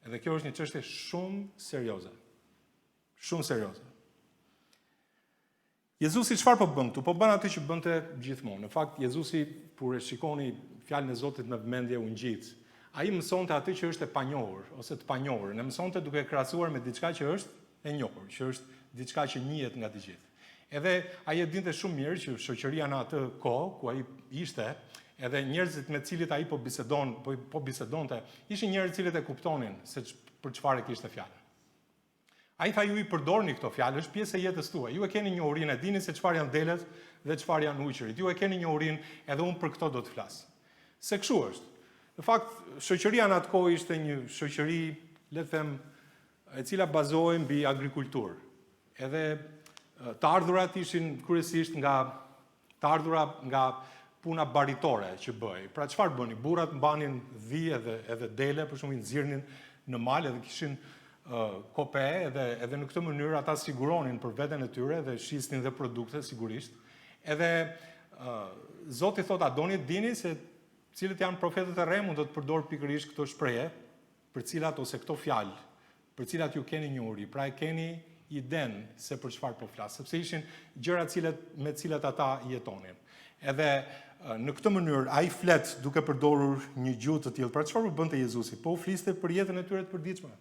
Edhe kjo është një çështje shumë serioze. Shumë serioze. Jezusi çfarë po bën këtu? Po bën atë që bënte gjithmonë. Në fakt Jezusi kur e shikoni fjalën e Zotit me vëmendje ungjijtë, ai mësonte atë që është e panjohur ose të panjohurën. E mësonte duke e krahasuar me diçka që është e njohur, që është diçka që njihet nga të gjithë. Edhe ai e dinte shumë mirë që shoqëria në atë kohë ku ai ishte, edhe njerëzit me të cilët ai po bisedon, po, po bisedonte, ishin njerëz të cilët e kuptonin se për çfarë e kishte fjalën. Ai tha ju i përdorni këto fjalë, është pjesë e jetës tuaj. Ju e keni njohurinë, e dini se çfarë janë delet dhe çfarë janë ujqërit. Ju e keni njohurinë, edhe unë për këto do të flas. Se kështu është. Në fakt, shoqëria në atë kohë ishte një shoqëri, le të them, e cila bazohej mbi agrikulturë. Edhe të ardhurat ishin kryesisht nga Të ardhura nga puna baritore që bëhej. Pra çfarë bënin? Burrat mbanin dhi edhe edhe dele, për shembull i nxirrnin në mal edhe kishin kope edhe edhe në këtë mënyrë ata siguronin për veten e tyre dhe shisnin dhe produkte sigurisht. Edhe Zoti thotë, a doni të dini se cilët janë profetët e rremë, unë do të përdor pikërisht këto shprehje, për cilat ose këto fjalë, për cilat ju keni njohuri, pra e keni idenë se për çfarë po flas, sepse ishin gjëra cilat me cilat ata jetonin. Edhe në këtë mënyrë ai flet duke përdorur një gjuhë të tillë. Pra çfarë po bënte Jezusi? Po u fliste për jetën e tyre të përditshme.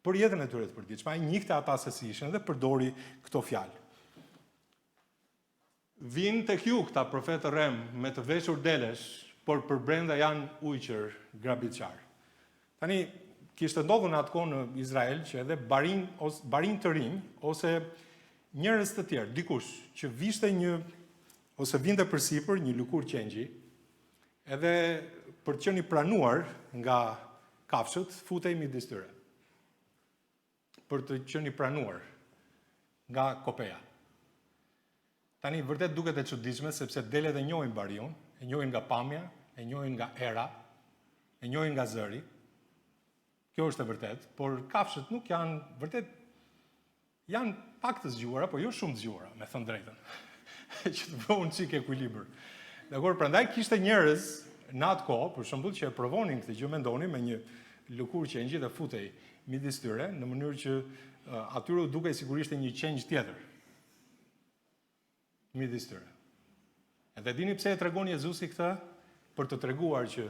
Për jetën e tyre të përditshme. Ai njihte ata se si ishin dhe përdori këto fjalë. Vijnë tek ju këta profetë të rremë me të veshur delesh, por përbrenda janë ujqër grabitqarë. Tani, kishte ndodhur në atë kohë në Izrael që edhe barinj, ose, barinj të rinj, ose njerëz të tjerë, dikush që vishte një, ose vinte përsipër një lëkurë qengji, edhe për të qenë i pranuar nga kafshët, futej midis tyre. Për të qenë i pranuar nga kopeja. Tani vërtet duket e çuditshme sepse delet e njohin bariun, e njohin nga pamja, e njohin nga era, e njohin nga zëri. Kjo është e vërtetë, por kafshët nuk janë vërtet janë pak të zgjuara, por jo shumë të zgjuara, me thënë drejtën. që të vënë çik ekuilibër. Dakor, prandaj kishte njerëz në atë kohë, për shembull, që e provonin këtë gjë, mendoni me një lëkurë qengji dhe futej midis tyre në mënyrë që atyre u dukej sikur ishte një qengj tjetër midis tyre. Edhe dini pse e tregon Jezusi këtë? Për të treguar që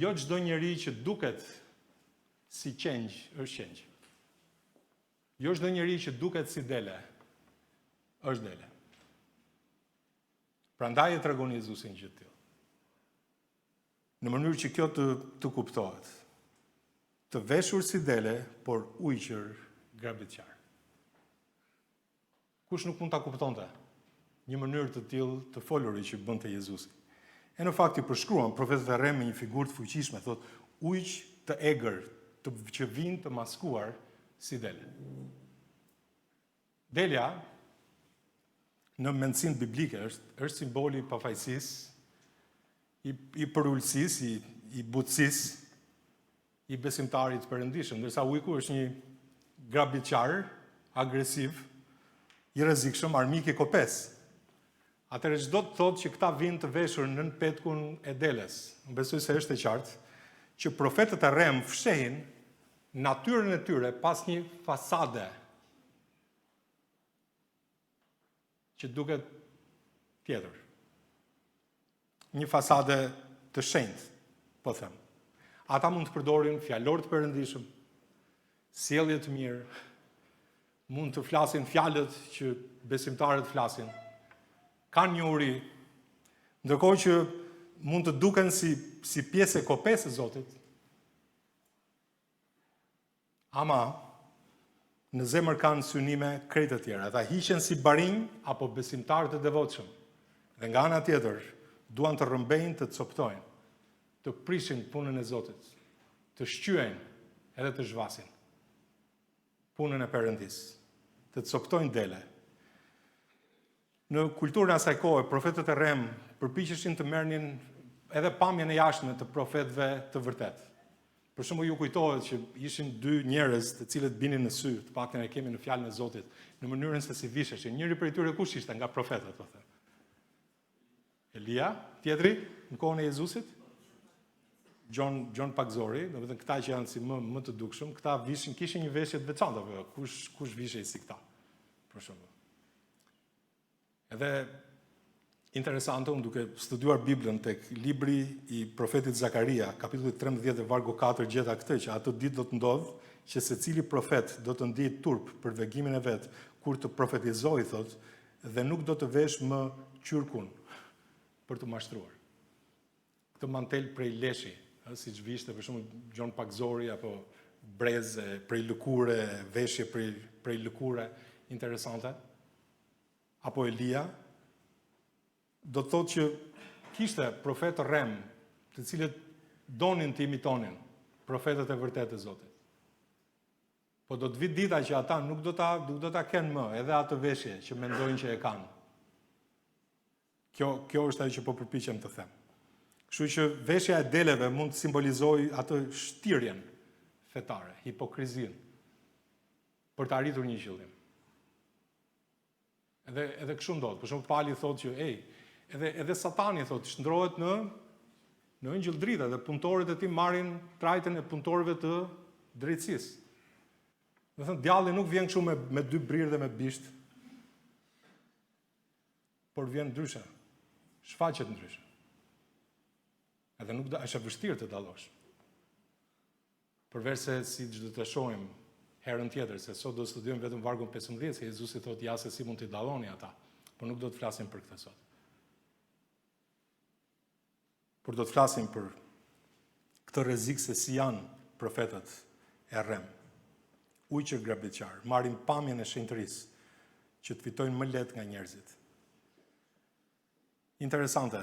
jo çdo njeri që duket si qengj është qengj. Jo çdo njeri që duket si dele është dele. Prandaj e tregon Jezusi një gjë të tillë. Në mënyrë që kjo të të kuptohet. Të veshur si dele, por ujqër grabitqarë. Kush nuk mund ta kuptonte një mënyrë të tillë të foluri që bënte Jezusi? E në fakt i përshkruan profetët e rremë me një figurë të fuqishme, thotë ujq të egër, të, që vijnë të maskuar si dele. Delja në mendësinë biblike është është simboli i pafajësisë, i i përulësisë, i i butësisë, i besimtarit të perëndishëm, ndërsa ujku është një grabitqar, agresiv, i rrezikshëm, armik i kopesë. Atëherë ç'do të thotë që këta vijnë të veshur nën petkun e deles? Unë besoj se është e qartë që profetët e rremë fshehin natyrën e tyre pas një fasade që duket tjetër. Një fasade të shenjtë, po them. Ata mund të përdorin fjalor të perëndishëm, sjellje të mirë, mund të flasin fjalët që besimtarët flasin. Kanë njohuri, ndërkohë që mund të duken si si pjesë e kopesë së Zotit. Ama në zemër kanë synime krejt të tjera. Ata hiqen si barinj apo besimtarë të devotshëm. Dhe nga ana tjetër, duan të rrëmbejnë, të coptojnë, të prishin punën e Zotit, të shqyejnë edhe të zhvasin punën e Perëndisë, të coptojnë dele. Në kulturën e asaj kohe, profetët e rremë përpiqeshin të merrnin edhe pamjen e jashtme të profetëve të vërtetë. Për shembull, ju kujtohet që ishin dy njerëz të cilët binin në sy, të paktën e kemi në fjalën e Zotit, në mënyrën se si visheshin. Njëri prej tyre kush ishte nga profetët, po them. Elia, tjetri në kohën e Jezusit? Gjon Gjon Pagëzori, domethënë këta që janë si më më të dukshëm, këta vishin kishin një veshje të veçantë apo jo? Kush kush vishej si këta? Për shembull. Edhe interesante, unë duke studiuar Biblën tek libri i profetit Zakaria, kapitulli 13 dhe vargu 4 gjeta këtë që atë ditë do të ndodhë që secili profet do të ndijë turp për vegimin e vet kur të profetizojë, thotë, dhe nuk do të veshë më qyrkun për të mashtruar. Këtë mantel prej leshi, ë, siç vishte për shembull Gjon Pagëzori apo breze prej lëkure, veshje prej prej lëkure interesante, apo Elia, do të thotë që kishte profetë të rremë, të cilët donin të imitonin profetët e vërtetë të Zotit. Po do të vijë dita që ata nuk do ta nuk do ta kenë më edhe atë veshje që mendojnë që e kanë. Kjo kjo është ajo që po përpiqem të them. Kështu që veshja e deleve mund të simbolizojë atë shtirjen. fetare, hipokrizinë, për të arritur një qëllim. Edhe edhe kështu ndodh. Për shembull Pali thotë që ej, edhe edhe Satani thotë shndrohet në në engjëll drite dhe punëtorët e tij marrin trajtën e punëtorëve të drejtësisë. Domethënë djalli nuk vjen kështu me me dy brirë dhe me bisht. Por vjen ndryshe. Shfaqet ndryshe. Edhe nuk është e vështirë të dallosh. Përveçse siç do të shohim herën tjetër, se sot do të studiojmë vetëm vargun 15, se Jezusi thotë ja se si mund t'i dalloni ata, por nuk do të flasim për këtë sot. Por do të flasim për këtë rrezik se si janë profetët e rremë. Ujqër grabitqarë, marrin pamjen e shenjtërisë që të fitojnë më lehtë nga njerëzit. Interesante.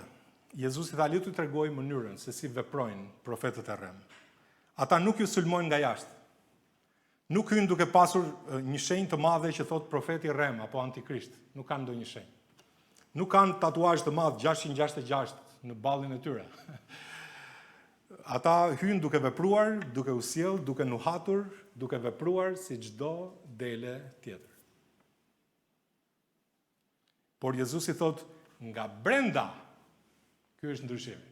Jezusi tha le t'ju tregoj mënyrën se si veprojnë profetët e rremë. Ata nuk ju sulmojnë nga jashtë. Nuk hyjnë duke pasur një shenjë të madhe që thotë profeti i rremë apo antikrisht. Nuk kanë ndonjë shenjë. Nuk kanë tatuazh të madh 666 në ballin e tyre. Ata hyjnë duke vepruar, duke u sjellë, duke nuhatur, duke vepruar si çdo dele tjetër. Por Jezusi thotë, nga brenda, ky është ndryshimi.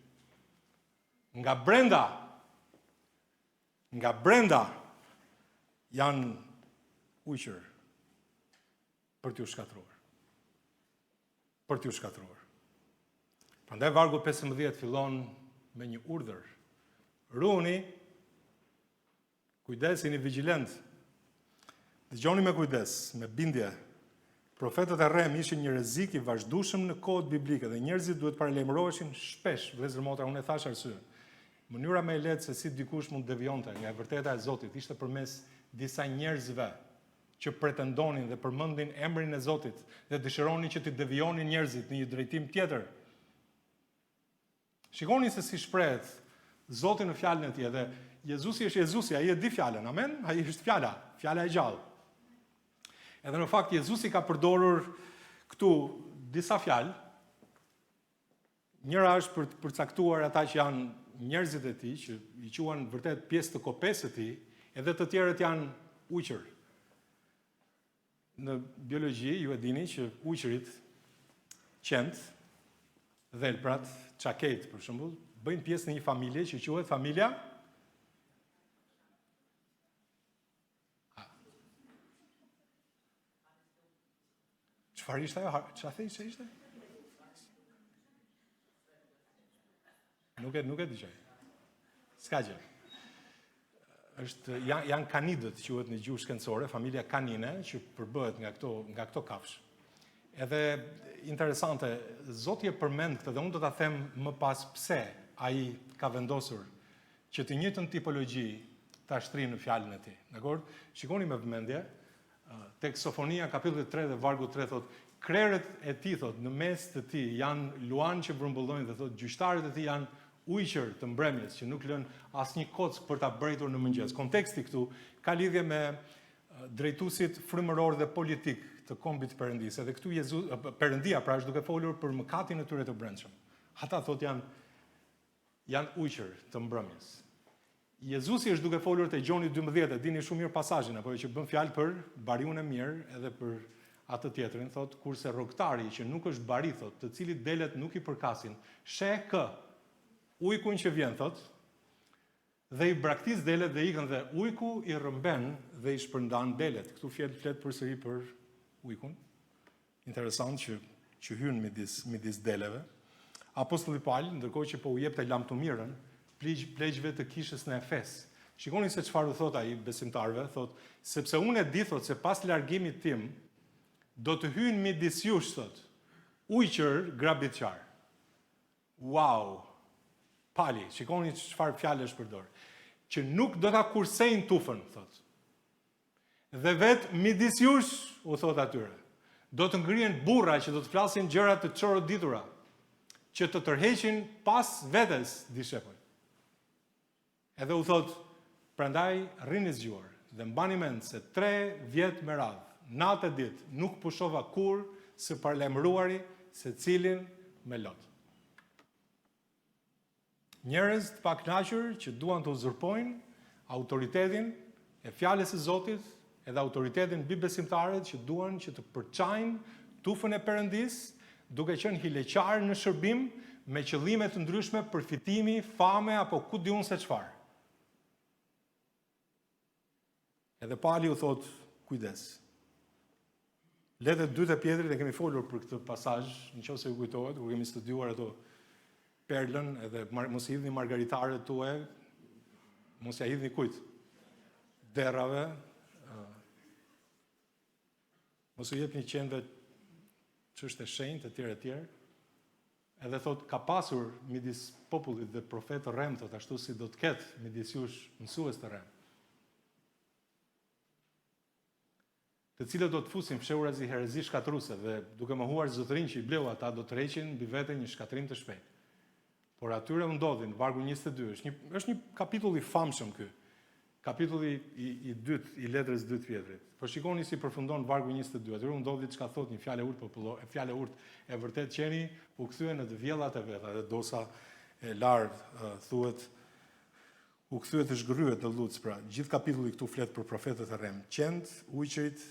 Nga brenda, nga brenda, janë ujqër për t'ju shkatërruar. Për t'ju shkatërruar. Prandaj vargu 15 fillon me një urdhër. Ruhuni Kujdes, jini vigjilent. Dëgjoni me kujdes, me bindje. Profetët e rremë ishin një rrezik i vazhdueshëm në kohët biblike dhe njerëzit duhet të paralajmëroheshin shpesh, vëllezër motra, unë e thashë arsyen. Mënyra më e lehtë se si dikush mund të devijonte nga e vërteta e Zotit ishte përmes disa njerëzve që pretendonin dhe përmendnin emrin e Zotit dhe dëshironin që t'i devijonin njerëzit në një drejtim tjetër. Shikoni se si shprehet Zoti në fjalën e tij dhe Jezusi është Jezusi, ai e di fjalën. Amen. Ai është fjala, fjala e gjallë. Edhe në fakt Jezusi ka përdorur këtu disa fjalë. Njëra është për të përcaktuar ata që janë njerëzit e tij, që i quan vërtet pjesë të kopesë së tij, edhe të tjerët janë ujqër. Në biologji ju e dini që ujqërit, qentë, dhelprat, çakejt për shembull, bëjnë pjesë në një familje që quhet familja Çfarë ishte ajo? Çfarë the se ishte? Nuk e nuk e dëgjoj. S'ka gjë. Është janë janë kanidët quhet në gjuhë shkencore, familja kanine që përbëhet nga këto nga këto kafshë. Edhe interesante, Zoti e përmend këtë dhe unë do ta them më pas pse ai ka vendosur që të njëjtën tipologji ta shtrijë në fjalën e tij. Dakord? Shikoni me vëmendje, Tek Sofonia kapitulli 3 dhe vargu 3 thotë, krerët e tij thotë në mes të tij janë luanë që vrumbullojnë dhe thotë gjyqtarët e tij janë ujqër të mbrëmjes që nuk lënë asnjë kockë për ta brejtur në mëngjes. Konteksti këtu ka lidhje me drejtuesit frymërorë dhe politikë të kombit të Perëndisë. Edhe këtu Jezu Perëndia pra është duke folur për mëkatin e tyre të brendshëm. Ata thotë janë Janë ujqër të mbrëmjes. Jezusi është duke folur te Gjoni 12, e dini shumë mirë pasazhin, apo jo që bën fjalë për bariun e mirë edhe për atë tjetrin, thotë, kurse rrogëtari që nuk është bari, thotë, të cilit delet nuk i përkasin, sheh kë? Ujkun që vjen, thotë, dhe i braktis delet dhe ikën dhe ujku i rrëmben dhe i shpërndan delet. Këtu flet flet përsëri për ujkun. Interesant që që hyn midis midis deleve. Apostulli Pal, ndërkohë që po u jepte lamtumirën pleq, pleqve të kishës në Efes. Shikoni se çfarë u thotë ai besimtarëve, thotë, sepse unë e di thotë se pas largimit tim do të hyjnë midis jush thotë, ujqër grabitqarë. Wow! Pali, shikoni çfarë fjalësh përdor. Që nuk do ta kursejnë tufën, thotë. Dhe vetë midis jush, u thotë atyre, do të ngrihen burra që do të flasin gjëra të çoroditura, që të tërheqin pas vetes dishepuj. Edhe u thotë, prandaj rrini zgjuar dhe mbani mend se tre vjet me radhë, natë e ditë, nuk pushova kurrë së paralajmëruari secilin me lot. Njerëz të pakënaqur që duan të uzurpojnë autoritetin e fjalës së Zotit edhe autoritetin mbi besimtarët që duan që të përçajnë tufën e Perëndisë, duke qenë hileqarë në shërbim me qëllime të ndryshme përfitimi, fame apo ku di unë se çfarë. Edhe Pali u thotë, kujdes. Letra e dytë e Pjetrit e kemi folur për këtë pasazh, në qoftë se ju kujtohet, kur kemi studiuar ato perlën edhe mos i hidhni margaritarët tuaj, mos ia hidhni kujt, derrave, mos u jepni qenve ç'është e shenjtë, e tjerë, e tjerë. Edhe thotë, ka pasur midis popullit dhe profetë të rremë, thotë, ashtu si do të ketë midis jush mësues të rremë. Të cilët do të fusin fshehurazi herezi shkatërruese dhe, duke mohuar zotërinë që i bleu ata, do të tërheqin mbi vete një shkatërrim të shpejtë. Por atyre u ndodhi në vargun 22, është një është një kapitull i famshëm ky. Kapitulli i, i dytë i letrës së dytë të Pjetrit. Po shikoni si përfundon vargu 22. Atyre u ndodhi çka thotë një fjalë e urtë popullore, fjalë e urtë e vërtetë qeni u kthye në të vjellat e veta dhe dosa e larë thuhet U kthye të zhgërryhet në llucë, pra, gjithë kapitulli këtu flet për profetët e rremë, qentë, ujqërit,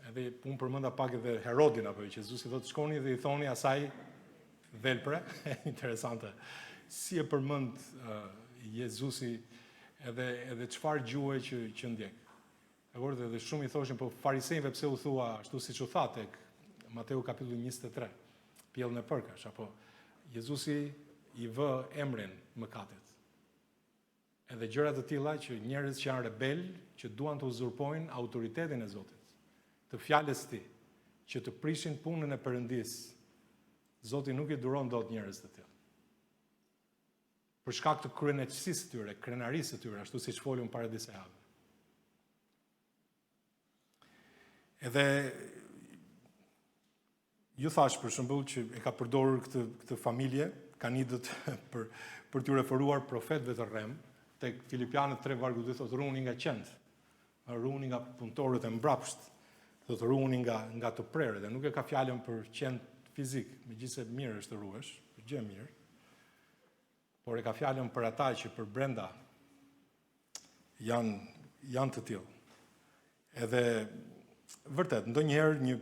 edhe unë përmenda pak edhe Herodin apo jo, që Jezusi thotë shkoni dhe i thoni asaj dhelpre, interesante. Si e përmend uh, Jezusi edhe edhe çfarë gjuhe që që ndjek. Dakord, edhe shumë i thoshin po farisenjve pse u thua ashtu siç u tha tek Mateu kapitulli 23, pjellë nepërkash apo Jezusi i vë emrin mëkatit. Edhe gjëra të tilla që njerëz që janë rebelë, që duan të uzurpojnë autoritetin e Zotit, të fjalës së tij, që të prishin punën e Perëndisë, Zoti nuk i duron dot njerëz të tillë. Për shkak të kryeneçësisë së tyre, krenarisë së tyre, ashtu siç folëm para disa javëve. Edhe Ju thashë për shembull që e ka përdorur këtë këtë familje, kanidët për për t'iu referuar profetëve të rremë, tek Filipianët 3 vargu 2 thotë ruhuni nga qentë, ruhuni nga punëtorët e mbrapsht, thotë ruhuni nga nga të prerët, dhe nuk e ka fjalën për qentë fizik, megjithëse mirë është të ruhesh, është gjë e mirë. Por e ka fjalën për ata që përbrenda janë janë të tillë. Edhe vërtet, ndonjëherë një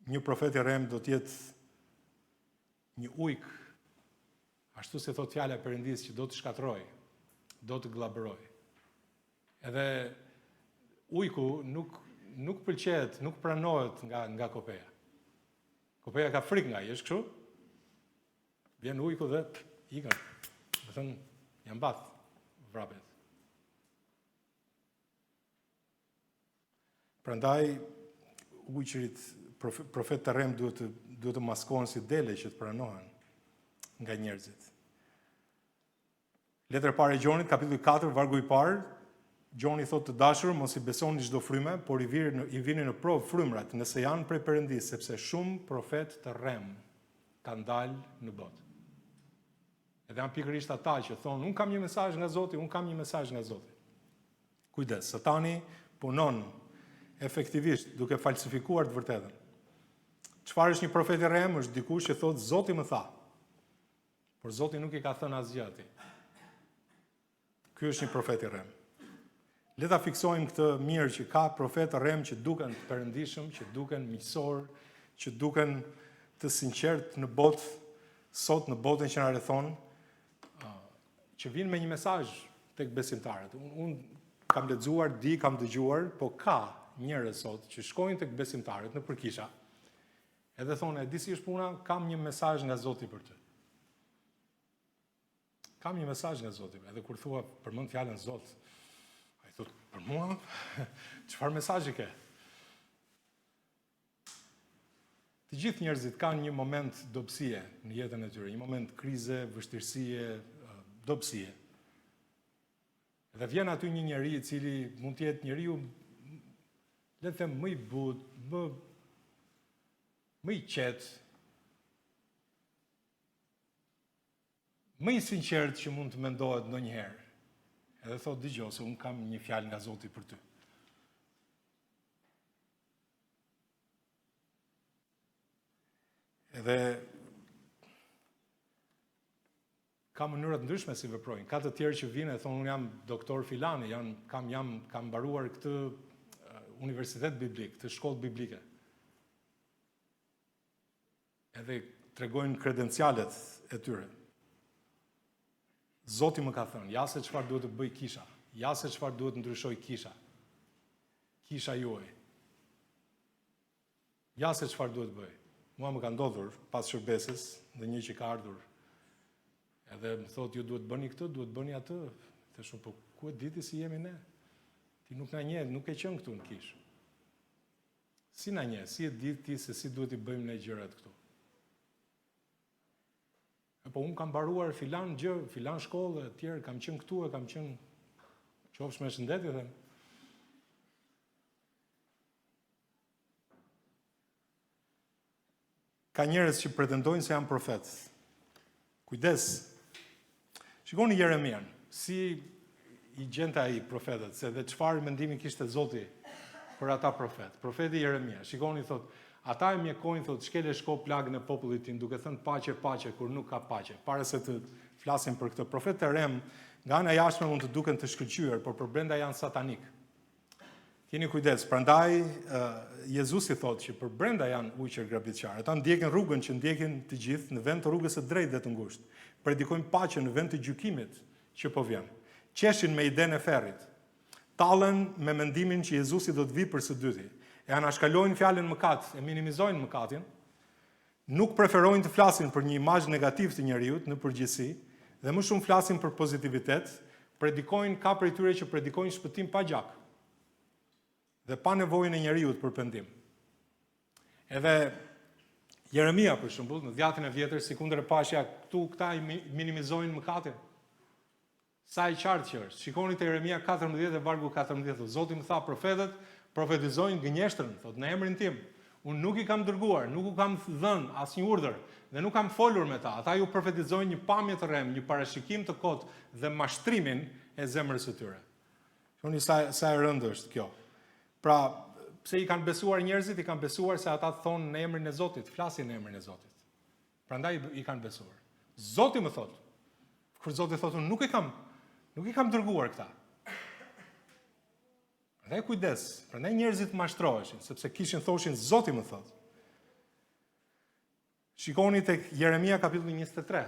një profet i rremë do të jetë një ujk, ashtu si thotë fjala e Perëndisë që do të shkatërrojë, do të gllabërojë. Edhe ujku nuk nuk pëlqehet, nuk pranohet nga nga kopeja. Kopeja ka frikë nga ai, është kështu? Vjen ujku dhe ikën. Domethënë, ia mbath vrapit. Prandaj ujqërit profetët e rremë duhet të duhet të maskohen si dele që të pranohen nga njerëzit. Letra e parë e Gjonit, kapitulli 4, vargu i parë, Gjoni thotë të dashur, mos i besoni çdo fryme, por i vini në, i vini në provë frymërat, nëse janë prej Perëndisë, sepse shumë profetë të rremë kanë dalë në botë. Edhe janë pikërisht ata që thonë, unë kam një mesazh nga Zoti, unë kam një mesazh nga Zoti. Kujdes, Satani punon efektivisht duke falsifikuar të vërtetën. Çfarë është një profet i rremë? Është dikush që thotë Zoti më tha. Por Zoti nuk i ka thënë asgjë atij. Ky është një profet i rremë. Le ta fiksojmë këtë mirë që ka profetë të rremë që duken të perëndishëm, që duken miqësorë, që duken të sinqertë në botë, sot në botën që na rrethon, që vijnë me një mesazh tek besimtarët. Unë un kam lexuar, di, kam dëgjuar, po ka njerëz sot që shkojnë tek besimtarët nëpër kisha. Edhe thonë, e di si është puna, kam një mesazh nga Zoti për ty. Kam një mesazh nga Zoti. Edhe kur thua përmend fjalën Zot, ai thotë, për mua, çfarë mesazhi ke? Të gjithë njerëzit kanë një moment dobësie në jetën e tyre, një moment krize, vështirësie, dobësie. Dhe vjen aty një njeri i cili mund të jetë njeriu le të them më i butë, më më i qetë, më i sinqertë që mund të mendohet ndonjëherë. Edhe thotë dëgjo se unë kam një fjalë nga Zoti për ty. Edhe Ka mënyra të ndryshme si veprojnë. Ka të tjerë që vijnë e thonë unë jam doktor filani, jam kam jam kam mbaruar këtë universitet biblik, këtë shkollë biblike. Edhe tregojnë kredencialet e tyre. Zoti më ka thënë, ja se çfarë duhet të bëjë kisha, ja se çfarë duhet të ndryshojë kisha. Kisha juaj. Ja se çfarë duhet të bëjë. Mua më ka ndodhur pas shërbesës, ndonjë që ka ardhur edhe më thotë ju duhet të bëni këtë, duhet të bëni atë. Thashë po ku e di ti si jemi ne? Ti nuk na njeh, nuk ke qenë këtu në kishë. Si na njeh, si e di ti se si duhet t'i bëjmë ne gjërat këtu? E po unë kam mbaruar filan gjë, filan shkollë, e tjerë, kam qenë këtu e kam qenë qofsh me shëndet, i them. Ka njerëz që pretendojnë se janë profetë. Kujdes. Shikoni Jeremian, si i gjente ai profetët, se dhe çfarë mendimi kishte Zoti për ata profetë. Profeti Jeremia, shikoni thotë, ata e mjekojnë thotë shkel e shko plagën e popullit tim duke thënë paqe paqe kur nuk ka paqe. Para se të flasim për këtë profetët e rremë, nga ana e jashtme mund të duken të shkëlqyer, por përbrenda janë satanikë. Kini kujdes, prandaj Jezusi thotë që përbrenda janë ujqër grabitqarë. Ata ndjekin rrugën që ndjekin të gjithë në vend të rrugës së drejtë dhe të ngushtë. Predikojnë paqen në vend të gjykimit që po vjen. Qeshin me idenë e ferrit. Tallen me mendimin që Jezusi do të vijë për së dyti. E anashkalojnë fjalën mëkat, e minimizojnë mëkatin. Nuk preferojnë të flasin për një imazh negativ të njeriut në përgjithësi dhe më shumë flasin për pozitivitet, predikojnë ka prej tyre që predikojnë shpëtim pa gjak dhe pa nevojën e njeriut për pendim. Edhe Jeremia për shembull, në dhjatën e vjetër, sikundër e pashë këtu këta i minimizojnë mëkatin. Sa e qartë që është. Shikoni te Jeremia 14 dhe vargu 14, thotë, Zoti më tha, profetët profetizojnë gënjeshtrën, thotë, në emrin tim. Unë nuk i kam dërguar, nuk u kam dhënë asnjë urdhër dhe nuk kam folur me ta. Ata ju profetizojnë një pamje të rremë, një parashikim të kotë dhe mashtrimin e zemrës së tyre. Shikoni sa sa e rëndë është kjo. Pra, pse i kanë besuar njerëzit? I kanë besuar se ata thonë në emrin e Zotit, flasin në emrin e Zotit. Prandaj i kanë besuar. Zoti më thotë. Kur Zoti thotë unë nuk e kam, nuk i kam dërguar këta. Prandaj kujdes, prandaj njerëzit mashtroheshin, sepse kishin thoshin Zoti më thotë. Shikoni tek Jeremia kapitulli 23.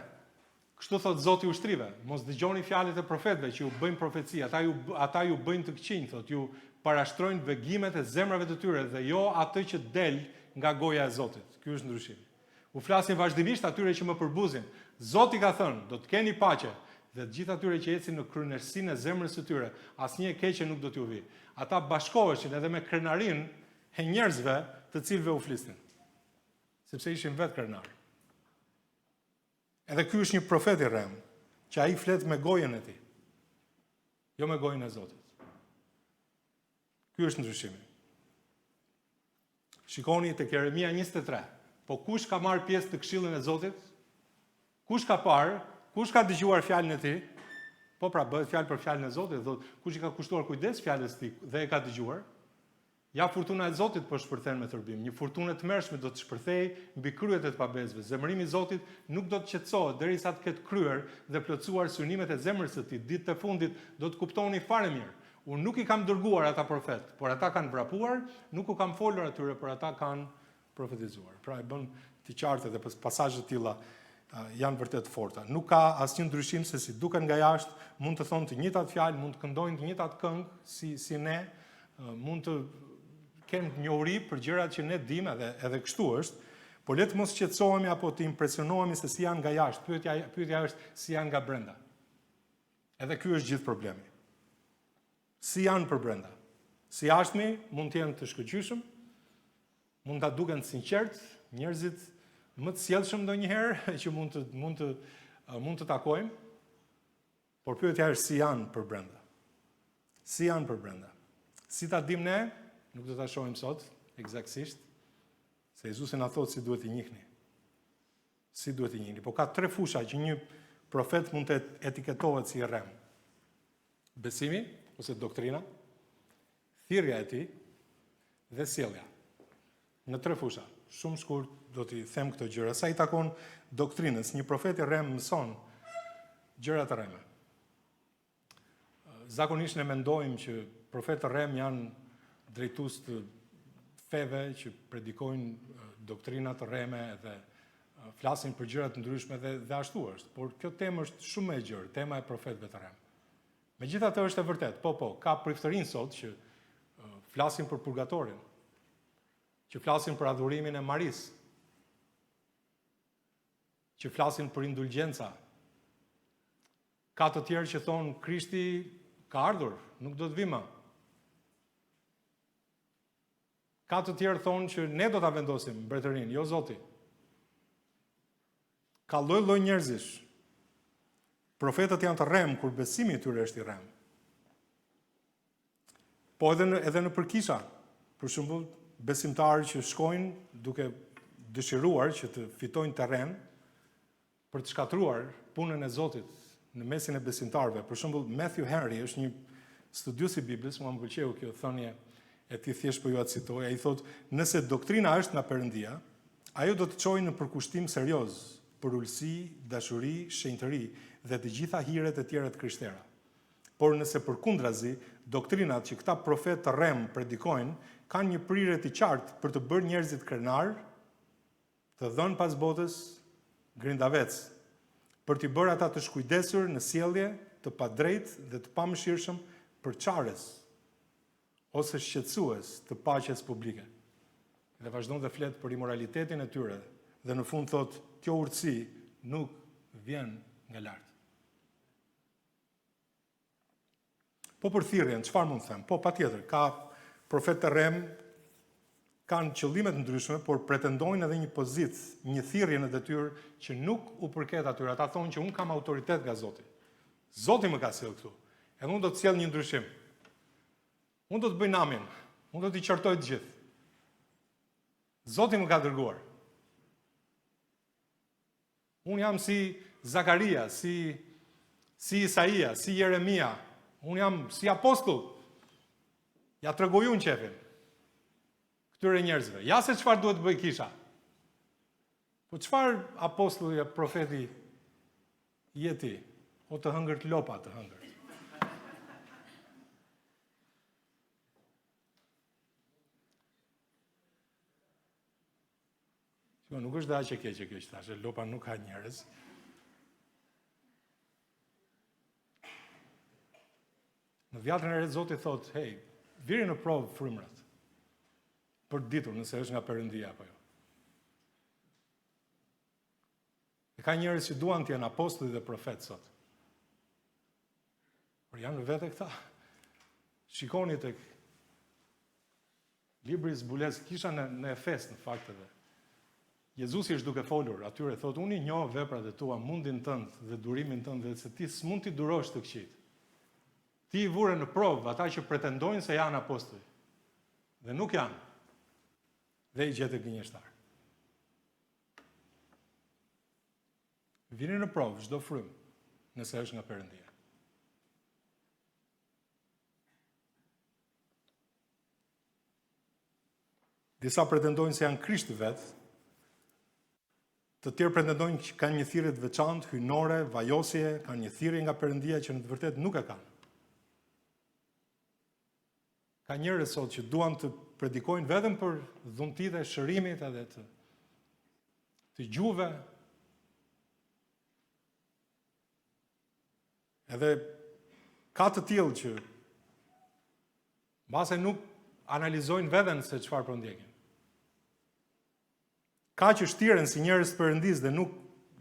Kështu thotë Zoti i ushtrive, mos dëgjoni fjalët e profetëve që ju bëjnë profeci, ata ju ata ju bëjnë të këqinj, thotë, ju parashtrojnë vegimet e zemrave të tyre dhe jo atë që del nga goja e Zotit. Ky është ndryshimi. U flasin vazhdimisht atyre që më përbuzin, Zoti ka thënë, do të keni paqe, dhe të gjithë atyre që ecin në kryeneçësinë e zemrës së tyre, asnjë e keqe nuk do t'ju vijë. Ata bashkoheshin edhe me krenarinë e njerëzve të cilëve u flisnin, sepse ishin vetë krenarë. Edhe ky është një profet i rremë, që ai flet me gojën e tij, jo me gojën e Zotit. Ky është ndryshimi. Shikoni tek Jeremia 23. Po kush ka marrë pjesë në këshillin e Zotit? Kush ka parë? Kush ka dëgjuar fjalën e tij? Po pra, bëhet fjalë për fjalën e Zotit, thotë, kush i ka kushtuar kujdes fjalës së tij dhe e ka dëgjuar? Ja furtuna e Zotit po shpërthen me tërbim, një furtunë e tmerrshme do të shpërthejë mbi kryet e të pabesëve. Zemërimi i Zotit nuk do të qetësohet derisa të ketë kryer dhe plotësuar synimet e zemrës së tij. Ditët e fundit do të kuptoni fare mirë. Unë nuk i kam dërguar ata profetë, por ata kanë vrapuar, nuk u kam folur atyre, por ata kanë profetizuar. Pra e bën të qartë edhe pasazhe të tilla janë vërtet të forta. Nuk ka asnjë ndryshim se si duken nga jashtë, mund të thonë të njëjtat fjalë, mund të këndojnë të njëjtat këngë si si ne, mund të kenë njohuri për gjërat që ne dimë edhe edhe kështu është, por le të mos shqetësohemi apo të impresionohemi se si janë nga jashtë. Pyetja pyetja është si janë nga brenda. Edhe ky është gjithë problemi. Si janë përbrenda? Së jashtmi mund të jenë të shkëlqyeshëm, mund të duken të sinqertë, njerëzit më të sjellshëm ndonjëherë që mund të mund të mund të takojmë. Por pyetja është si janë përbrenda. Si janë përbrenda? Si ta dimë ne? Nuk do ta shohim sot ekzaktësisht, se Jezusi na thotë si duhet t'i njihni. Si duhet t'i njihni? Po ka tre fusha që një profet mund të etiketohet si i rremë. Besimi ose doktrina, thirrja e tij dhe sjellja. Në tre fusha, shumë shkurt do t'i them këto gjëra. Sa i takon doktrinës, një profet i rremë mëson. Gjëra të rreme. Zakonisht ne mendojmë që profetë të rremë janë drejtues të feve që predikojnë doktrina të rreme dhe flasin për gjëra të ndryshme dhe, dhe ashtu është. Por kjo temë është shumë më e gjerë, tema e profetëve të rremë. Megjithatë është e vërtetë, po, po, ka priftërinj sot që flasin për purgatorin, që flasin për adhurimin e Marisë, që flasin për indulgjenca. Ka të tjerë që thonë Krishti ka ardhur, nuk do të vijë më. Ka të tjerë thonë që ne do ta vendosim mbretërinë, jo Zoti. Ka lloj-lloj njerëzish. Profetët janë të rremë kur besimi i tyre është i rremë. Po edhe në edhe nëpër kisha, për shembull, besimtarë që shkojnë duke dëshiruar që të fitojnë terren për të shkatërruar punën e Zotit në mesin e besimtarëve. Për shembull, Matthew Henry është një studiues i Biblës, mua më pëlqeu kjo thënie e tij thjesht po jua citoj. Ai thotë, nëse doktrina është nga Perëndia, ajo do të çojë në përkushtim serioz, përulësi, dashuri, shenjtëri dhe të gjitha hiret e tjera të krishtera. Por nëse përkundrazi, doktrinat që këta profetë të rremë predikojnë kanë një prirje të qartë për të bërë njerëzit krenarë, të dhënë pas botës, grindavecë, për t'i bërë ata të shkujdesur në sjellje, të padrejtë dhe të pamëshirshëm, përçarës ose shqetësues të paqes publike. Dhe vazhdon dhe flet për imoralitetin e tyre dhe në fund thotë, kjo urtësi nuk vjen nga lart. Po për thirrjen, çfarë mund të them? Po, patjetër, ka profetë të rremë, kanë qëllime të ndryshme, por pretendojnë edhe një pozitë, një thirrje në detyrë që nuk u përket atyre. Ata thonë që unë kam autoritet nga Zoti. Zoti më ka sjellë këtu. Edhe unë do të sjell një ndryshim. Unë do të bëj namin. Unë do t'i qortoj të gjithë. Zoti më ka dërguar. Unë jam si Zakaria, si, si Isaia, si Jeremia. Unë jam si apostull. Ia tregoj unë qefin. Këtyre njerëzve. Ja se çfarë duhet të bëjë kisha. Po çfarë apostulli e profeti je ti? O të hëngërt lopa të hëngërt. Jo, nuk është dhe aq e keqe kjo që thashë, lopa nuk ha njerëz. Në dhjatën e re Zoti thotë, hej, viri në provë frymërat, për të ditur nëse është nga Perëndia apo jo. E ka njerëz që duan të jenë apostuj dhe profetë sot. Por janë vete këta. Shikoni tek Libri i Zbulesë, kisha në, në Efes në fakt edhe. Jezusi është duke folur atyre, thotë, unë i njoh veprat e tua, mundin tënd dhe durimin tënd dhe se ti s'mund t'i durosh të këqijtë. Ti i vure në provë ata që pretendojnë se janë apostuj. Dhe nuk janë. Dhe i gjete gënjeshtarë. Vini në provë çdo frymë, nëse është nga Perëndia. Disa pretendojnë se janë Krishti vetë, të tjerë pretendojnë që kanë një thirrje të veçantë, hyjnore, vajosje, kanë një thirrje nga Perëndia që në të vërtetë nuk e kanë. Ka njerëz sot që duan të predikojnë vetëm për dhuntitë e shërimit edhe të të gjuhëve. Edhe ka të tillë që mbase nuk analizojnë veten se çfarë po ndjekin. Ka që shtiren si njerëz të Perëndisë dhe nuk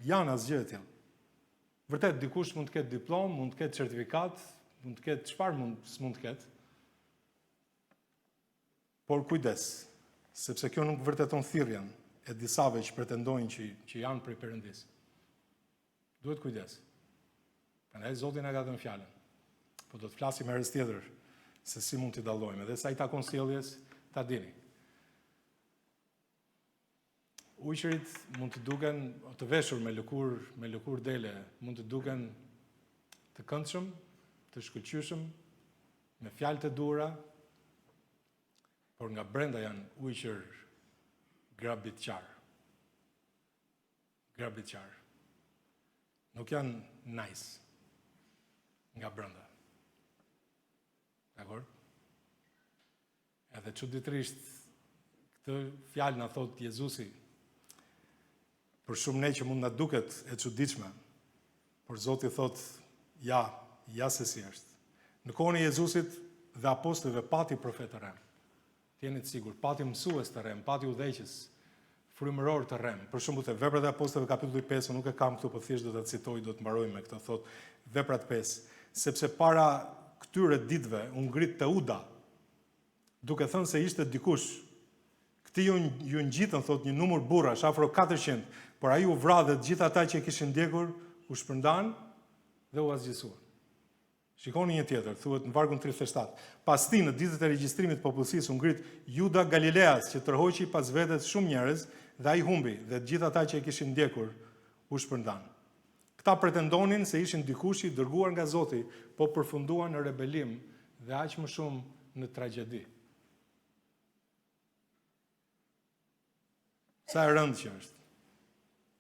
janë asgjë e tillë. Vërtet dikush mund të ketë diplomë, mund të ketë certifikatë, mund të ketë çfarë mund s'mund të ketë. Por kujdes, sepse kjo nuk vërteton thirrjen e disave që pretendojnë që që janë prej Perëndisë. Duhet kujdes. Prandaj Zoti na ka dhënë fjalën. Po do të flasim herës tjetër se si mund t'i dallojmë edhe sa i takon sjelljes, ta dini. Ujqërit mund të duken të veshur me lëkurë, me lëkurë dele, mund të duken të këndshëm, të shkëlqyeshëm, me fjalë të duhura, por nga brenda janë ujqër grabitqarë. Grabitqarë. Nuk janë nice. Nga brenda. Dakord? Edhe çuditërisht këtë fjalë na thotë Jezusi. Për shumë ne që mund na duket e çuditshme, por Zoti thotë, ja, ja se si është. Në kohën e Jezusit dhe apostujve pati profetë të rremë. Të jeni të sigurt, pati mësues të rremë, pati udhëheqës frymëror të rremë. Për shembull te Veprat e Apostujve kapitulli 5, unë nuk e kam këtu, po thjesht do ta citoj, do të mbaroj me këtë, thotë Veprat 5, sepse para këtyre ditëve u ngrit Teuda, duke thënë se ishte dikush. Këtij iu, iu ngjitën, thotë, një numër burrash, afro 400, por ai u vra dhe të gjithë ata që e kishin ndjekur u shpërndanë dhe u asgjësuan. Shikoni një tjetër, thuhet në vargun 37. Pas tij në ditët e regjistrimit të popullsisë u ngrit Juda Galileas që tërhoqi pas vetes shumë njerëz dhe ai humbi dhe të gjithë ata që e kishin ndjekur u shpërndanë. Këta pretendonin se ishin dikush i dërguar nga Zoti, po përfunduan në rebelim dhe aq më shumë në tragjedi. Sa e rëndë që është.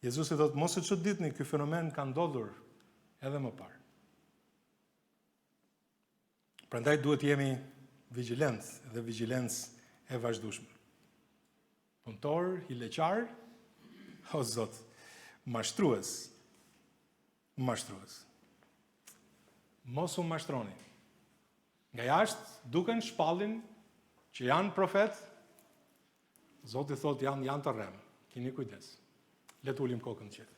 Jezusi thotë, mos u çuditni, ky fenomen ka ndodhur edhe më parë. Prandaj duhet të jemi vigjilentë dhe vigjilencë e vazhdueshme. Punëtorë, hileqarë, o Zot, mashtrues, mashtrues. Mos u mashtroni. Nga jashtë duken shpallin që janë profetë, Zoti thotë janë janë të rremë. Kini kujdes. Le të ulim kokën të gjithë.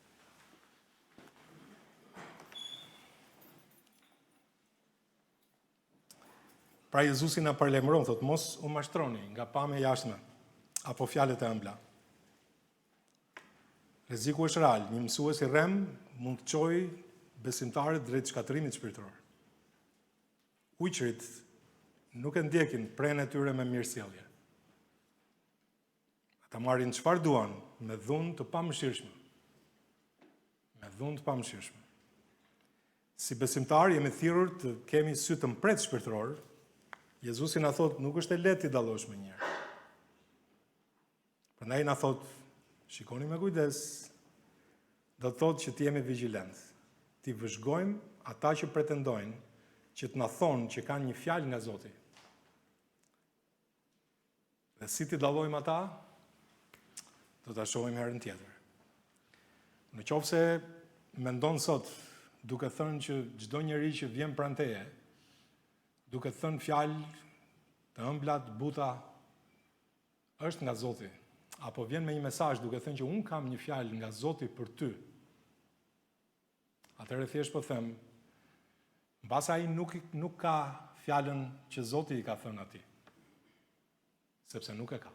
Pra Jezusi na paralajmëron, thotë, mos u mashtroni nga pamja e jashtme apo fjalët e ëmbla. Rreziku është real, një mësues i rremë mund të çojë besimtarët drejt shkatërrimit shpirtëror. Ujqërit nuk e ndjekin prenë e tyre me mirësjellje. Ata marrin çfarë duan me dhunë të pamëshirshme. Me dhunë të pamëshirshme. Si besimtarë jemi thirrur të kemi sy të mprehtë shpirtëror. Jezusi na thotë, nuk është e lehtë t'i dallosh menjëherë. Prandaj na thotë, shikoni me kujdes, do të thotë që të jemi vigjilentë, t'i vëzhgojmë ata që pretendojnë që të na thonë që kanë një fjalë nga Zoti. Dhe si t'i dallojmë ata, do ta shohim herën tjetër. Në qoftë se mendon sot, duke thënë që çdo njeri që vjen pranë teje, duke thënë fjalë të ëmbla, të buta, është nga Zoti, apo vjen me një mesazh duke thënë që unë kam një fjalë nga Zoti për ty, atëherë thjesht po them, mbase ai nuk, nuk ka fjalën që Zoti i ka thënë atij, sepse nuk e ka.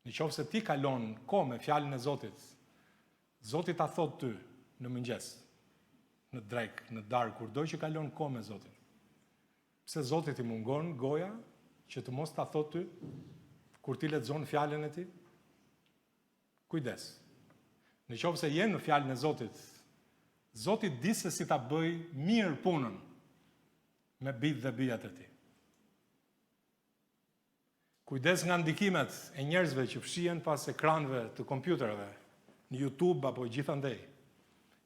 Në qoftë se ti kalon kohë me fjalën e Zotit, Zoti ta thotë ty në mëngjes, në drekë, në darkë, kurdo që kalon kohë me Zotin. Pse Zotit i mungon goja që të mos ta thotë ty kur ti lexon fjalën e tij? Kujdes. Në qoftë se je në fjalën e Zotit, Zoti di se si ta bëjë mirë punën me bijtë dhe bijat e tij. Kujdes nga ndikimet e njerëzve që fshihen pas ekraneve të kompjuterëve, në YouTube apo gjithandej.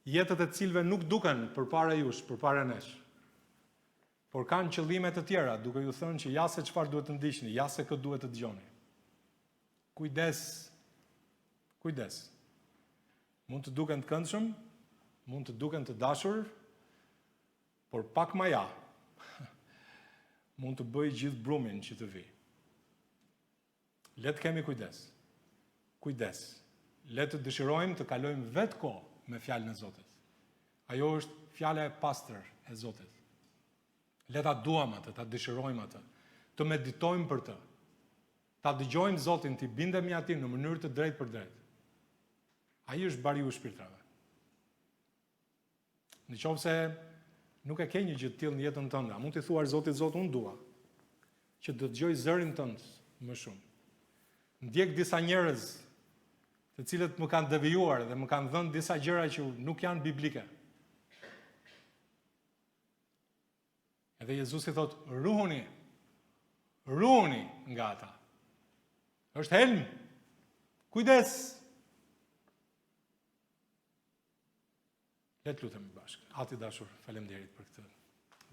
Jetët e të cilëve nuk duken përpara jush, përpara nesh. Por kanë qëllime të tjera, duke ju thënë që ja se çfarë duhet të ndiqni, ja se kë duhet të dëgjoni. Kujdes. Kujdes. Mund të duken të këndshëm, mund të duken të dashur, Por pak maja mund të bëjë gjithë brumin që të vijë. Le të kemi kujdes. Kujdes. Le të dëshirojmë të kalojmë vetë kohë me fjalën e Zotit. Ajo është fjala e pastër e Zotit. Le ta duam atë, ta dëshirojmë atë, të meditojmë për të. Ta dëgjojmë Zotin, t'i bindemi atij në mënyrë të drejtpërdrejtë. Ai është bariu i shpirtrave. Në qoftë se nuk e ke një gjë të tillë në jetën tënde, a mund t'i thuash Zotit Zot unë dua që të dëgjoj zërin tënd më shumë. Ndjek disa njerëz të cilët më kanë devijuar dhe më kanë dhënë disa gjëra që nuk janë biblike. Edhe Jezusi thotë, ruhuni, ruhuni nga ata. Është helm. Kujdes. Le të lutemi bashkë. Atë i dashur, faleminderit për këtë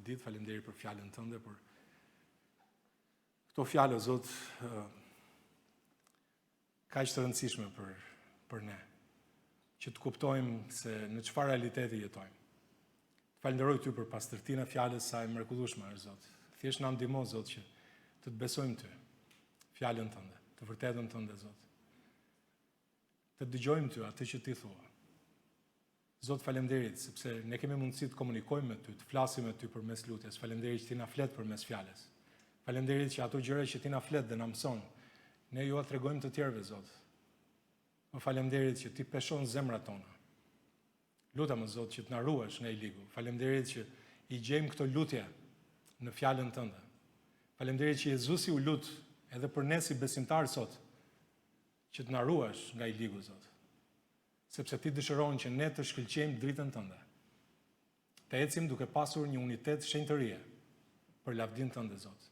ditë, faleminderit për fjalën tënde, për këto fjalë, o Zot, kaq të rëndësishme për për ne, që të kuptojmë se në çfarë realiteti jetojmë. Të falënderoj ty për pastërtinë e fjalës sa e mrekullueshme është Zot. Thjesht na ndihmo Zot që të të besojmë ty, fjalën tënde, të vërtetën tënde Zot. Të dëgjojmë ty atë që ti thua. Zot faleminderit sepse ne kemi mundësi të komunikojmë me ty, të flasim me ty përmes lutjes. Faleminderit që ti na flet përmes fjalës. Faleminderit që ato gjëra që ti na flet dhe na mëson, ne jua tregojmë të tjerëve, Zot. Po faleminderit që ti peshon zemrat tona. Lutem o Zot që të na ruash nga i ligu. Faleminderit që i gjejmë këto lutje në fjalën tënde. Faleminderit që Jezusi u lut edhe për ne si besimtarë sot, që të na ruash nga i ligu, Zot. Sepse ti dëshiron që ne të shkëlqejmë dritën tënde. Të ecim duke pasur një unitet shenjtërie për lavdinë tënde, Zot.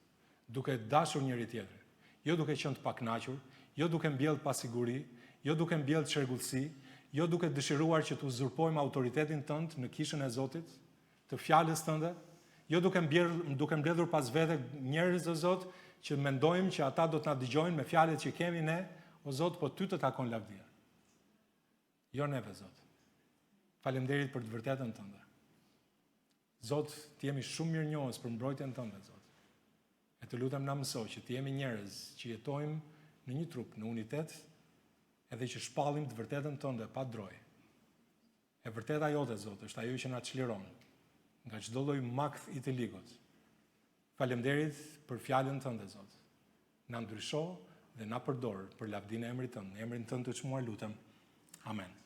Duke dashur njëri-tjetrin, jo duke qenë të pakënaqur, jo duke mbjellë pasiguri, jo duke mbjellë çrregullsi, jo duke dëshiruar që të uzurpojmë autoritetin tënd në kishën e Zotit, të fjalës tënde, jo duke mbjellë, duke mbledhur pas vete njerëz o Zot, që mendojmë që ata do të na dëgjojnë me fjalët që kemi ne, o Zot, po ty të takon lavdia. Jo neve, Zot. Faleminderit për të vërtetën tënde. Zot, të jemi shumë mirënjohës për mbrojtjen tënde, Zot. E të lutem na mëso që të jemi njerëz që jetojmë në një trup, në unitet, edhe që shpallim të vërtetën tënde pa drojë. E vërteta jote, Zot, është ajo që na çliron nga çdo lloj makth i të ligut. Faleminderit për fjalën tënde, Zot. Na ndrysho dhe na përdor për lavdinë e emrit tënd. Në emrin tënd të çmuar lutem. Amen.